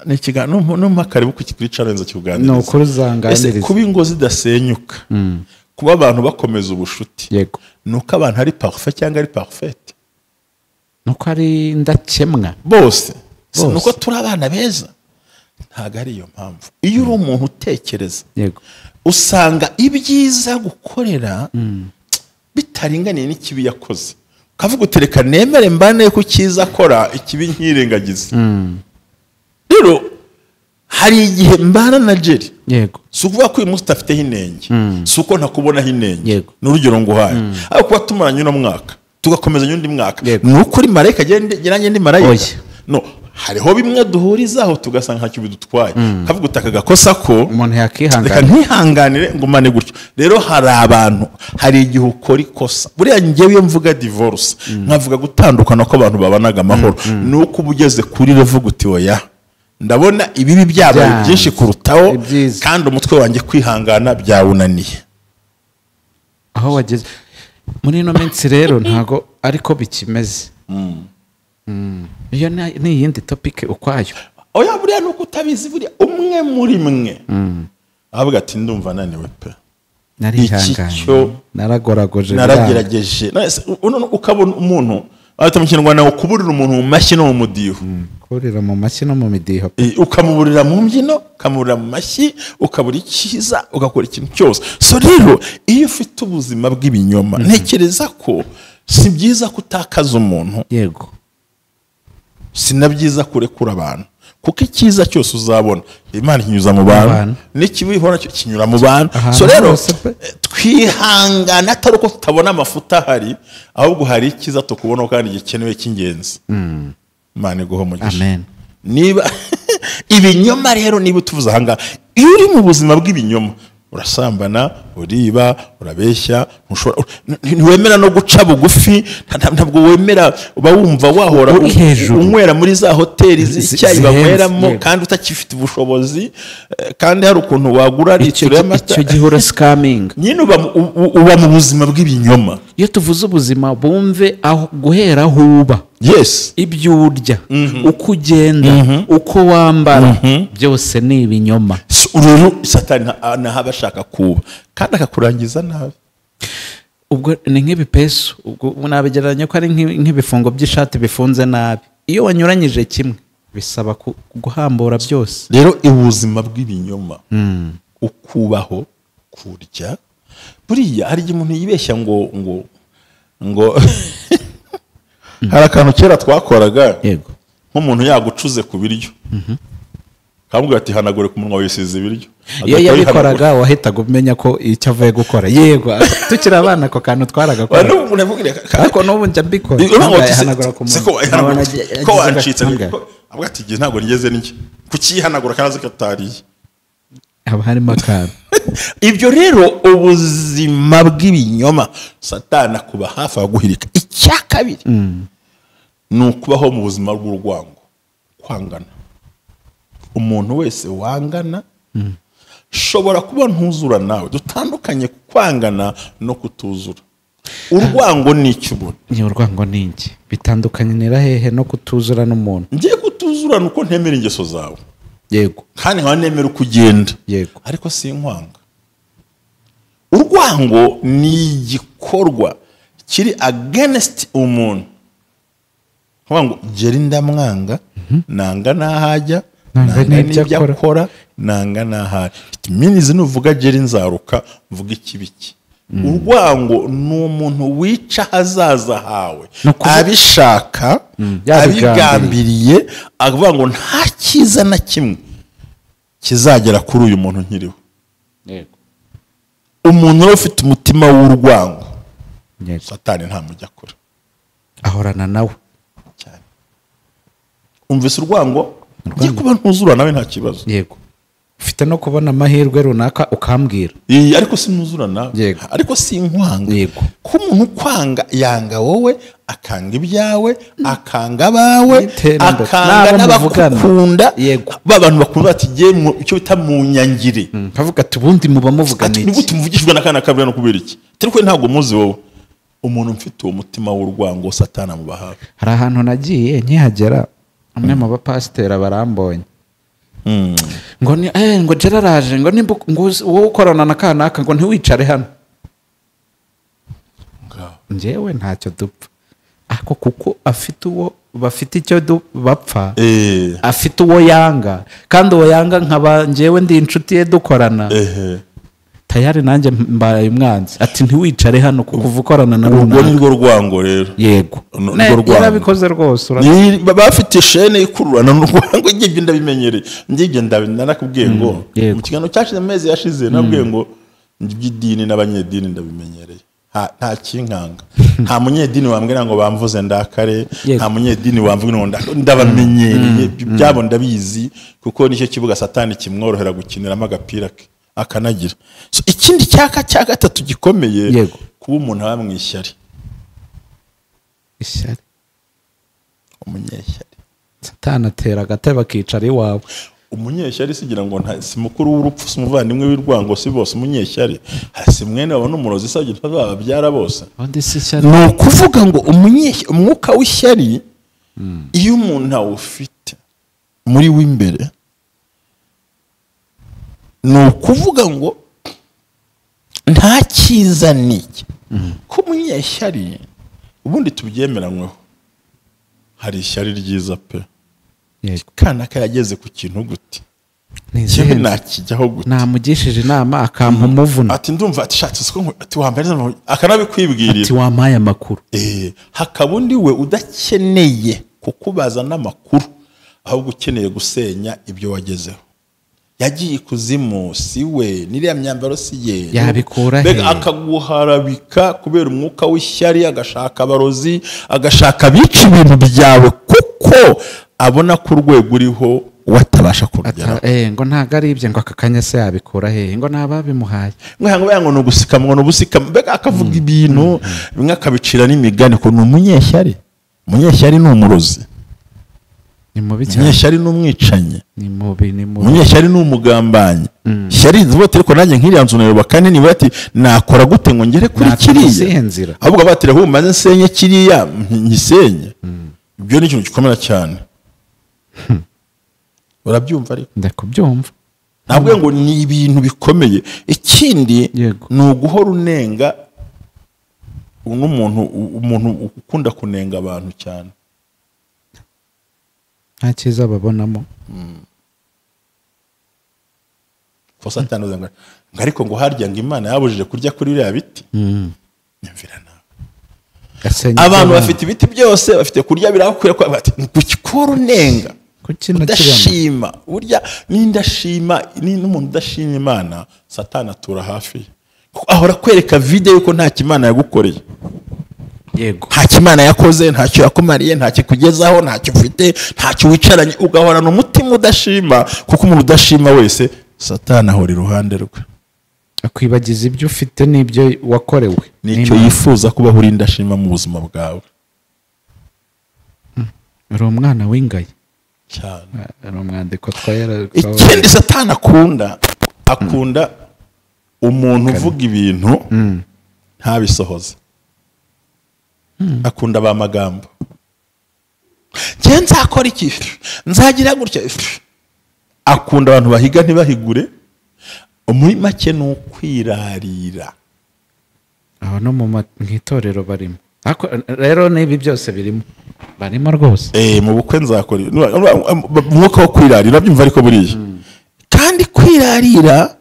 ni ikiganiro n'umpakare kuri channel nza kibuganiriza, no kuri zanganiriza kuba ingo zidasenyuka, kuba abantu bakomeza ubushuti. Yego. Nuko abantu ari parfait cyangwa ari parfaite, nuko ari ndakemwa bose, nuko turi abana beza. Ntago ari iyo mpamvu. Iyo uri umuntu utekereza, yego, usanga ibyiza gukorera bitaringaniye n'ikibi yakoze, ukavuga utereka nemere mbane ko cyiza akora ikibi nkirengagize. Rero hari igihe mbana na Jerry, yego, si ukuvuga ko uyu munsi utafiteho inenge, si uko ntakubonaho inenge, ni urugero nguhaye, ariko kuba tumaranye uno mwaka tugakomezanya undi mwaka, ni uko uri marayika nanjye ndi marayika. No, hariho bimwe duhurizaho tugasanga ntacyo bidutwaye, kavuga utaka gakosa ko umuntu yakihangana, reka ntihanganire ngo mane gutyo. Rero hari abantu, hari igihe ukora ikosa. Buriya njyewe iyo mvuga divorce nkavuga gutandukana ko abantu babanaga amahoro, ni uko uba ugeze kuri level uti oya, ndabona ibibi byabaye byinshi kurutaho, kandi umutwe wanjye kwihangana byawunaniye. Aho wageze muri ino minsi rero ntago ariko bikimeze. Iyo ni iyindi topic ukwayo. Oya, buriya nuko utabizi, buriya umwe muri mwe avuga ati ndumva naniwe pe, narihanganye, naragoragoje, naragerageje. Ukabona umuntu Ata mu Kinyarwanda ngo kuburira umuntu mu mashyi no mu mudiho. Kuburira mu mashyi no mu midiho. Ukamuburira mu mbyino, ukamuburira mu mashyi, ukabura icyiza, ugakora ikintu cyose. So rero iyo ufite ubuzima bw'ibinyoma, ntekereza ko si byiza kutakaza umuntu. Yego. Si na byiza kurekura abantu. Kuko icyiza cyose uzabona Imana ikinyuza mu bantu, n'ikibi ihora kinyura mu bantu. So rero twihangana atari uko tutabona amafuta ahari, ahubwo hari icyiza tukubona kandi gikenewe cy'ingenzi. Imana iguhe umugisha. Amen. Niba ibinyoma rero, niba utuvuze aha ngaha, iyo uri mu buzima bw'ibinyoma, urasambana, uriba, urabeshya, ntiwemera no guca bugufi, ntabwo wemera, uba wumva wahora Uri hejuru. unywera muri za hoteli z'icyayi zihenze, banyweramo, yego. kandi utakifite ubushobozi, kandi hari ukuntu wagura litiro y'amata. Icyo gihe urasikaminga. Nyine uba mu buzima bw'ibinyoma. Iyo tuvuze ubuzima, bumve aho guhera aho uba, Yes. ibyo urya, uko ugenda, uko wambara, byose ni ibinyoma. So, rero Satani ntaho aba ashaka kuba, kandi akakurangiza nabi. Ubwo ni nk'ibipesu, ubwo nabigereranya ko ari nk'ibifungo by'ishati bifunze nabi. Iyo wanyuranyije kimwe, bisaba guhambura byose. Rero ubuzima bw'ibinyoma, ukubaho kurya, buriya hari igihe umuntu yibeshya ngo hari akantu kera twakoraga, nk'umuntu yagucuze ku biryo, kamubwira ati hanagure ku munwa wisize ibiryo. Iyo Agahita yabikoraga yihanagura. wahitaga umenya ko icyo avuye gukora. Yego, tukiri abana ako kantu twaragakora. N'ubu umuntu yavuga Ariko n'ubu njya mbikora. Urumva ngo Ntabwo yahanagura ku se munwa. ko wayihanagura, Nkabona ko agize wancitse, agakanga. avuga ati igihe ntabwo nigeze ndya, kukiyihanagura kandi azi ko atariye. Haba harimo akantu. Ibyo rero, ubuzima bw'ibinyoma, Satani akuba hafi aguhirika. Icya kabiri ni ukubaho mu buzima bw'urwango, kwangana. Umuntu wese wangana, shobora kuba ntuzura nawe, dutandukanye kwangana no kutuzura. Urwango ni iki ubundi? Ni urwango ni iki? Bitandukanira hehe no kutuzura n'umuntu? Ngiye kutuzura ni uko ntemera ingeso zawe, kandi nkaba nemera uko ugenda, ariko si inkwanga. Urwango ni igikorwa kiri against umuntu, nkuvuga ngo Jerry ndamwanga, nanga n'ahajya, nanga nanga n'ibyo n'ibyo akora. akora, nanga n'ahari. It means nuvuga Jerry nzaruka mvuga ikibiki. Urwango ni umuntu wica ahazaza hawe Ni ukuvuga- abishaka, yabigambiriye. abigambiriye, avuga ngo nta cyiza na kimwe kizagera kuri uyu muntu nkiriho. Umuntu rero ufite umutima w'urwango, Satani nta mujya akora. Ahorana nawe. Cyane. Umvise urwango, ngiye kuba ntuzura nawe nta kibazo. Yego, ufite no kubona amahirwe runaka ukambwira. Iyi, ariko sinuzura nawe, ariko si inkwanga. Ko umuntu ukwanga yanga wowe, akanga ibyawe, akanga abawe, N'iterambere. akanga N'abo muvugana. n'abakukunda. Ba bantu bakunda bati jye icyo bita mu nyangire. Nkavuga ati ubundi muba muvugana Ati iki? nigute muvugishijwe n'akana kabiri no kubera iki? Ariko ntabwo muzi wowe. Umuntu mfite uwo mutima w'urwango, Satani amuba hafi. Hari ahantu nagiye, nkihagera umwe mu bapasiteri barambonye, ngo ni ngo Gerard araje, ngo nimba ngo wowe ukorana na kanaka, ngo ntiwicare hano. Ngaho. Njyewe ntacyo dupfa, ariko kuko afite uwo bafite icyo bapfa, afite uwo yanga, kandi uwo yanga nkaba njyewe ndi inshuti ye dukorana, tayari nanjye mbaye umwanzi. Ati ntiwicare hano kuko uva ukorana na Urwo runaka. ni rwo rwango rero. Nurwo rwango. Yarabikoze rwose, Ni bafite shene ikururana n'urwango. Ngibyo ndabimenyereye, ngibyo narakubwiye ngo mu kiganiro cyashize, mu mezi yashize, nabwiye ngo iby'idini n'abanyedini ndabimenyereye. Nta kinkanga, nta munyedini wambwira ngo bamvuze ndakare, nta munyedini wambwira ngo ndabamenyereye. Byabo ndabizi, kuko nicyo kibuga Satani kimworohera gukiniramo agapira ke akanagira. So, ikindi cyaka cya gatatu gikomeye, kuba umuntu aba mu ishyari. Ishyari. Umunyeshyari. Satani atera agatebe akicara iwawe. Umunyeshyari sigira ngo si mukuru w'urupfu, si umuvandimwe w'urwango, si bose. Umunyeshyari si mwene wabo n'umurozi, isabye ntazababyara bose. Ubundi si ishyari. Ni ukuvuga ngo umwuka w'ishyari, iyo umuntu awufite muri w'imbere, ni ukuvuga ngo nta cyiza n'iki. Ko umunyeshyari, ubundi tubyemeranyweho, hari ishyari ryiza pe. Kanaka yageze ku kintu gute? Ni izihe Kimwe nzu? nakijyaho gute? Namugishije inama akampa umuvuna. Ati ndumva, ati shatse siko ati wambaye neza, akanabikwibwirira. Ati wampaye amakuru. Hakaba undi we udakeneye kukubaza n'amakuru, ahubwo ukeneye gusenya ibyo wagezeho. Yagiye ikuzimu si we, n'iriya myambaro si ye. Yabikura he? Mbega akaguharabika kubera umwuka w'ishyari, agashaka abarozi, agashaka abica ibintu byawe kuko Kuko abona ku rwego uriho watabasha kurugeraho. Ngo ntago ari ibye, ngo aka kanya se yabikura hehe, ngo nababimuhaye, ngo ni ugusikama, ngo ni ubusikama, mbega akavuga ibintu bimwe akabicira n'imigani ko ni umunyeshyari. Umunyeshyari ni umurozi, ni mubi cyane. Umunyeshyari ni umwicanyi, ni mubi, ni mubi. Umunyeshyari ni umugambanyi. Shyari zibote, ariko nanjye nk'iriya nzu nayubaka nini, bati nakora gute ngo ngere kuri kiriya, ahubwo batira aho maze nsenye kiriya ngisenye. Ibyo ni ikintu gikomera cyane. Urabyumva ariko? Ndakubyumva. Ntabwo ngo ni ibintu bikomeye. Ikindi ni uguhora unenga umuntu ukunda kunenga abantu cyane. Nta cyiza babonamo. Satani ngo ariko ngo harya ngo Imana yabujije kurya kuri biriya biti. Nyumvira nawe. Abantu bafite ibiti byose, bafite kurya birakwira, bati kukikora unenga. Udashima, burya n'indashima, n'umuntu udashima Imana, Satani atura hafi. Ahora kwereka video yuko nta kimana yagukoreye. Yego. Nta kimana yakoze, ntacyo yakumariye, ntacyo kugezaho, ntacyo ufite, ntacyo wicaranye, ugahorana umutima udashima, kuko umuntu udashima wese Satani ahora iruhande rwe. Akwibagiza ibyo ufite n'ibyo wakorewe. Nicyo yifuza kubaho uri indashima mu buzima bwawe. Uri umwana w'ingaye. Cyane. Ari umwandiko twayera. Ikindi Satani akunda umuntu uvuga ibintu ntabisohoze. Akunda ba magambo. Nge nzakora iki? Nzagira gutya. Akunda abantu bahiga ntibahigure. Muri make ni ukwirarira. Aho no mu itorero barimo. Rero n'ibi byose birimo. Barimo rwose. Mu bukwe nzakora. Umwuka wo kwirarira byumva ariko buriya. Kandi kwirarira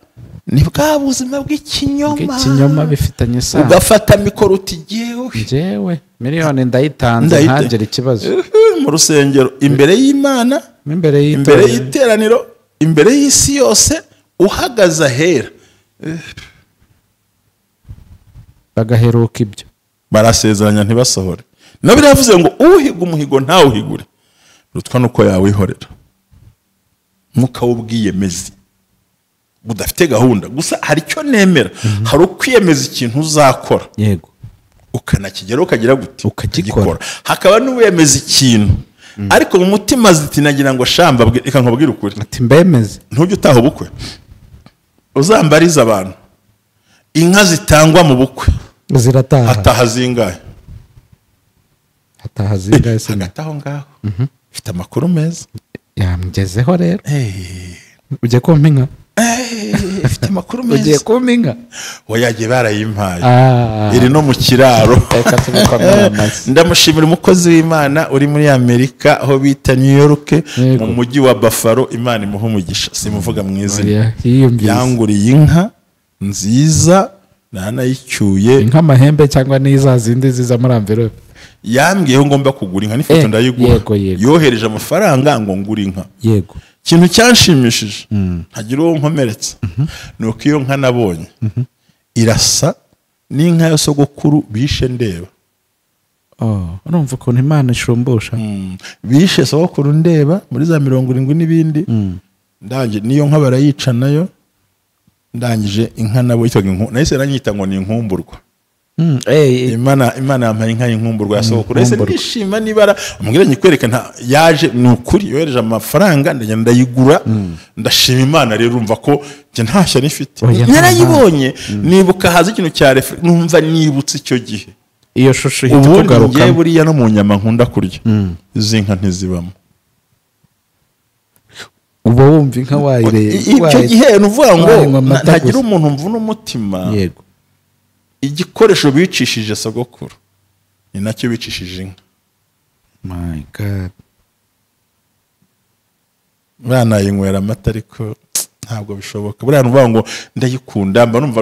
ni bwa buzima bw'ikinyoma. Bw'ikinyoma bifitanye isano. Ugafata mikoro uti njyewe miliyoni ndayitanze ntagire ikibazo. Mu rusengero imbere y'Imana, imbere y'iteraniro, imbere y'isi yose, uhagaze ahera. Bagaheruka ibyo. Barasezeranya ntibasohore. Na biravuze ngo uhiga umuhigo ntawuhigure. Rutwa nuko yawihorera. Mwuka w'ubwiyemezi budafite gahunda. Gusa hari icyo nemera, hari ukwiyemeza ikintu uzakora. Yego. Ukanakigera ukagira gute? Ukagikora. Hakaba n'uwemeza ikintu. Ariko mu mutima zitinagira ngo shamba, reka nkubwire ukuri. Ati mbemeze. Ntujye utaha ubukwe. Uzambariza abantu. Inka zitangwa mu bukwe zirataha. Hataha zingahe? Hataha zingahe se? Hagati aho ngaho. Mfite amakuru meza. Yamgezeho rero. Ujye kumpa inka. Mfite amakuru meza. Ugiye kumpa inka? Oya, barayimpaye. Iri no mu kiraro. Ndamushimira umukozi w'Imana uri muri Amerika aho bita New York mu mujyi wa Buffalo. Imana imuhe umugisha. Simuvuga mu izina. Yanguriye inka nziza nanayicyuye. Inka amahembe cyangwa n'iza zindi ziza muri envelope. Yambwiye ko ngomba kugura inka n'ifoto ndayigura. Yohereje amafaranga ngo ngure inka. Yego. Ikintu cyanshimishije ntagira uwo nkomeretsa nuko iyo nka nabonye irasa n'inka ya sogokuru bishe ndeba. Urumva ukuntu Imana ishumbusha. Bishe sogokuru ndeba muri za 70 n'ibindi. Ndangije niyo nka barayica nayo. Ndangije inka nabo yitwaga inka nahise nanyita ngo ni inkumburwa. Imana yampaye inka y'inkumburwa ya sogokuru. Ese nishima nibara umubwira nyikwereka nta yaje ni ukuri yohereje amafaranga ndagenda ndayigura. Ndashima Imana rero urumva ko nje ntashya nifite. Narayibonye nibuka haza ikintu cya refe numva nibutse icyo gihe. Iyo shusho ihita kugaruka. Ubundi buriya no mu nyama nkunda kurya izi nka ntizibamo. Uba wumva inka wayireba. Icyo gihe nuvuga ngo ntagira umuntu mvuna umutima. Yego. Igikoresho bicishije sogokuru ni nacyo bicishije inka. My God. Bana yinywera amata ariko ntabwo bishoboka. Buriya nuvuga ngo ndayikunda mba numva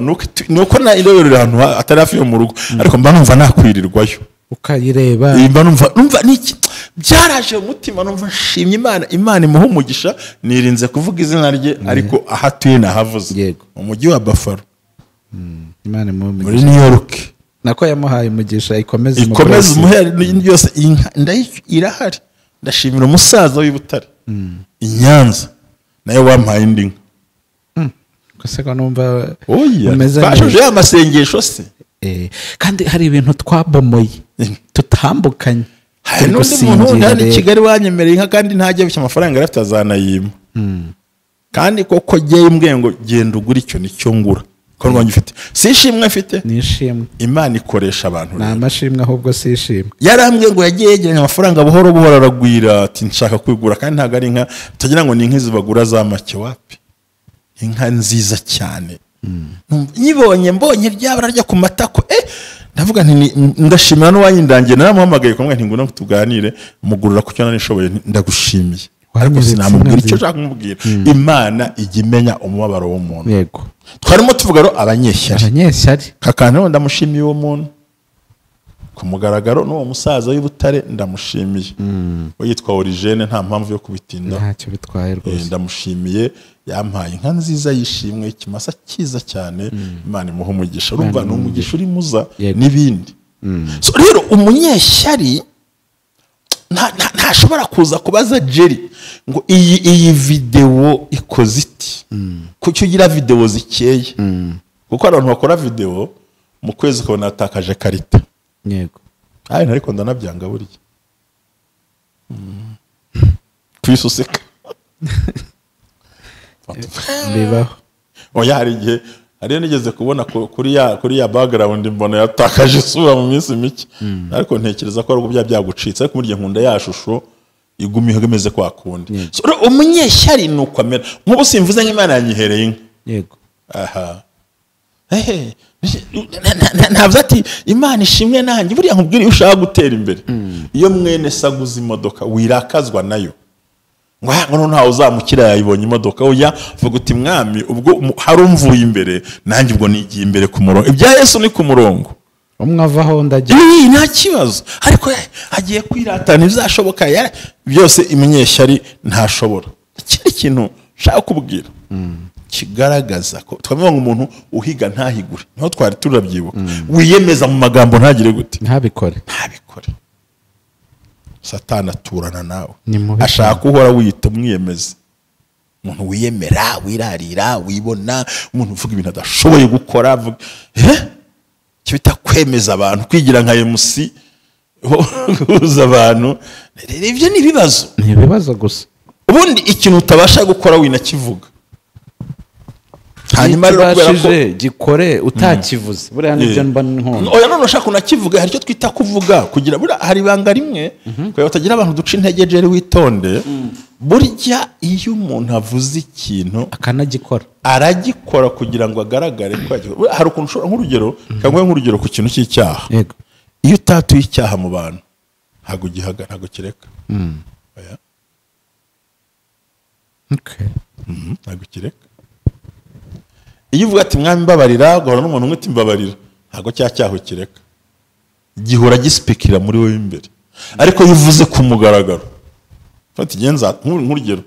nuko na iroyorera ahantu atari hafi yo mu rugo, ariko mba numva nakwirirwayo. Ukayireba. Mba numva niki byaraje umutima numva nshimye Imana. Imana imuha umugisha, nirinze kuvuga izina rye ariko ahatuye nahavuze. Yego. Mu mujyi wa Buffalo. Imana imuha muri New York. Nako yamuhaye umugisha ikomeze umuhe byose. Inka irahari. Ndashimira umusaza w'i Butare i Nyanza nawe wampaye indi nka. Gusa numva oya twashoje ya masengesho se. Kandi hari ibintu twabomoye tutambukanye. Hari n'undi muntu hano i Kigali wanyemereye inka kandi ntajya abishya amafaranga afite azanayima. Kandi koko jyewe mbwiye ngo genda ugura icyo nicyo ngura. Ko rwanjye ufite. Si ishimwe mfite? Ni ishimwe. Imana ikoresha abantu. Ni amashimwe ahubwo si ishimwe. Yarambwiye ngo yagiye yegeranya amafaranga buhoro buhoro aragwira ati nshaka kwigura kandi ntabwo ari inka utagira ngo ni inka zibagura za make wapi. Inka nziza cyane. Nyibonye mbonye ryabara rya ku matako ndavuga nti ndashimira n'uwanyindangiye naramuhamagaye kumwe nti ngwino tuganire mugurura ku cyo nanishoboye ndagushimiye. Ariko sinamubwira icyo nshaka kumubwira. Imana ijya imenya umubabaro w'umuntu. Yego. Twarimo tuvuga rero abanyeshyari. Abanyeshyari. Kakana ndamushimiye uwo muntu. Ku mugaragaro n'uwo musaza w'i Butare ndamushimiye. We yitwa Origene nta mpamvu yo kubitinda. Ntacyo bitwaye rwose. Ndamushimiye yampaye inka nziza yishimwe ikimasa cyiza cyane. Imana imuha umugisha. Urumva ni umugisha uri muza n'ibindi. So rero umunyeshyari ntashobora kuza kubaza Jerry ngo iyi video ikoze iti. Kuki ugira video zikeye? Kuko abantu bakora video mu kwezi ukabona atakaje karita. Yego. Ayi ariko ndanabyanga burya. Kwisuseka. Bibaho. Oya hari igihe hari nigeze kubona kuri ya background mbona yatakaje isura mu minsi mike. Ariko ntekereza ko ari ubwo byagucitse ariko burya nkunda ya shusho igumiho imeze kwa kundi. So umunyeshyari nuko amera. Nkubu simvuze nk'Imana yanyihereye inka. Yego. Aha. Ntabwo ati Imana ishimwe nanjye buriya nkubwira iyo ushaka gutera imbere. Iyo mwene saguza imodoka wirakazwa nayo. Ngo ngo ntawe uzamukira yayibonye imodoka oya vuga uti mwami ubwo harumvuye imbere nanjye ubwo nigiye imbere ku murongo. Ibya Yesu ni ku murongo. Umwe avaho ndagiye. Nta kibazo. Ariko agiye kwiratana ibizashoboka byose imunyeshyari ntashobora. Ikindi kintu nshaka kubwira kigaragaza ko twavuga ngo umuntu uhiga ntahigure. Niho twari turabyibuka. Wiyemeza mu magambo ntagire gute. Ntabikore. Ntabikore. Satani aturana nawe. Ashaka uhora wiyita umwiyemeza. Umuntu wiyemera, wirarira, wibona, umuntu uvuga ibintu adashoboye gukora, kibita kwemeza abantu, kwigira nka MC guhuza abantu. Ibyo ni ibibazo. Ni ibibazo gusa. Ubundi ikintu utabasha gukora winakivuga. Hanyuma rero kubera ko gikore utakivuze buriya nibyo mba nkunda. Oya none ushaka unakivuga hari icyo twita kuvuga kugira buriya hari ibanga rimwe kugira batagira abantu duca intege Jerry witonde. Burya iyo umuntu avuze ikintu akanagikora aragikora kugira ngo agaragare ko agikora. Hari ukuntu ushobora nk'urugero cyangwa nk'urugero ku kintu cy'icyaha. Yego. Iyo utatuye icyaha mu bantu ntago gihaga ntago kireka. Oya. Okay. Ntago kireka. Iyo uvuga ati mwami mbabarira ugahora n'umuntu umwe uti mbabarira ntago cyaho kireka. Gihora gisipikira muri wowe imbere. Ariko iyo uvuze ku mugaragaro fata igenza nk'urugero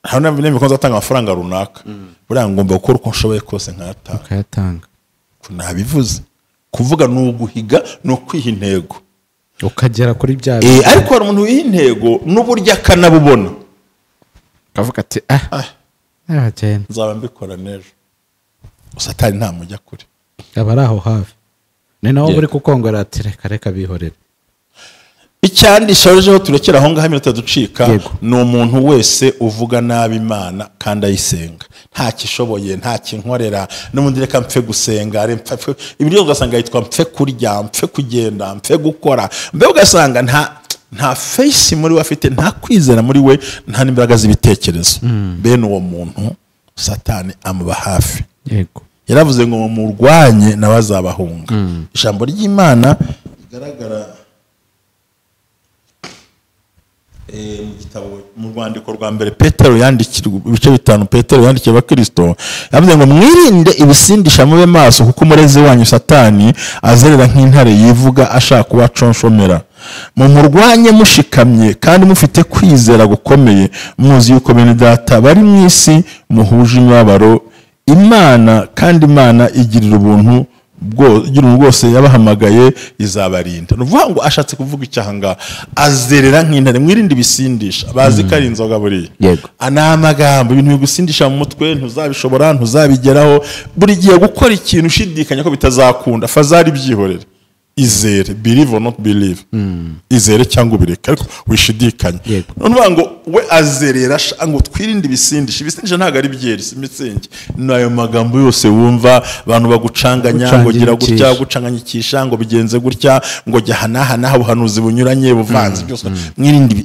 hari n'abindi ko nzatanga amafaranga runaka buriya ngomba gukora uko nshoboye kose nkayatanga. Ukayatanga. Nabivuze. Kuvuga ni uguhiga ni ukwiha intego. Ukagera kuri bya. Ariko hari umuntu wiha intego n'uburyo akanabubona. Akavuga ati agenda. Nzaba mbikora n'ejo. Satani nta mujya kure. Aba ari aho hafi. Ni naho buri kukongora ati reka reka bihorere. Icyandi shajeho turekera aho ngaho iminota ducika ni umuntu wese uvuga nabi Imana kandi ayisenga. Nta kishoboye nta kinkorera n'ubundi reka mpfe gusenga mpfe ibyo ugasanga yitwa mpfe kurya mpfe kugenda mpfe gukora mbe ugasanga nta face muri we afite nta kwizera muri we nta n'imbaraga z'ibitekerezo. Bene uwo muntu Satani amuba hafi. Yego. Yaravuze ngo murwanye nabazabahunga. Ijambo ry'Imana rigaragara mu gitabo mu rwandiko rwa mbere Petero yandikirwa ibice 5 Petero yandikiye abakristo yavuze ngo mwirinde ibisindisha mube maso kuko umurezi wanyu Satani azerera nk'intare yivuga ashaka kubaconshomera. Mumurwanye mushikamye kandi mufite kwizera gukomeye muzi yuko bene data bari mu isi muhuje imibabaro Imana kandi Imana igirira ubuntu bwose yabahamagaye izabarinda. Ni ukuvuga ngo ashatse kuvuga icyaha ngaha, azerera nk'intare. Mwirinde ibisindisha, bazi ko ari inzoga buriya. Yego. Ni amagambo, ibintu bigusindisha mu mutwe, ntuzabishobora, ntuzabigeraho. Buri gihe gukora ikintu ushidikanya ko bitazakunda, fazari byihorere, izere, believe or not believe, izere cyangwa ubireke, ariko wishidikanye. Yego. None uvuga ngo we azerera ngo twirinde ibisindisha. Ibisindisha ntabwo ari byeri, si mitsingi, ni ayo magambo yose wumva abantu bagucanganya, ngo gira gutya, gucanganyikisha, ngo bigenze gutya, ngo jya aha n'aha n'aha, ubuhanuzi bunyuranye buvanze byose.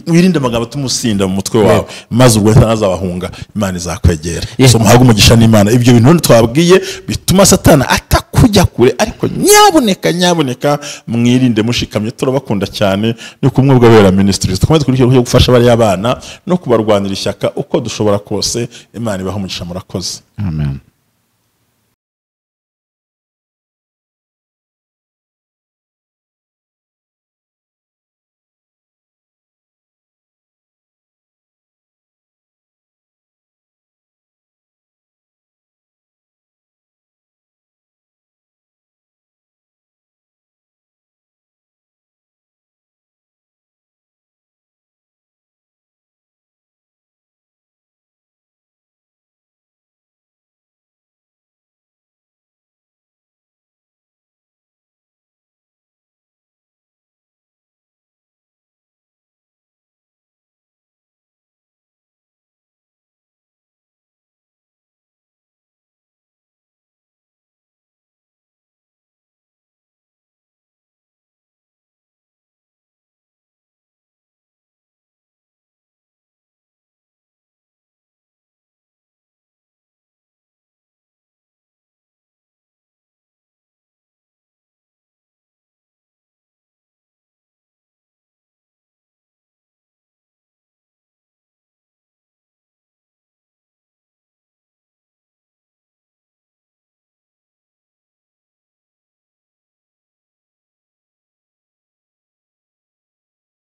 Mwirinde amagambo atumusinda mu mutwe wawe, maze ubwo ntazabahunga, Imana izakwegera. So muhabwe umugisha n'Imana. Ibyo bintu twabwiye bituma Satana atakujya kure, ariko nyaboneka nyaboneka mwirinde mushikamye. Turabakunda cyane, ni kumwe bw'Abera Ministries. Dukomeze kurikira gufasha bariya bana no kubarwanira ishyaka uko dushobora kose. Imana ibahe umugisha, murakoze. Amen.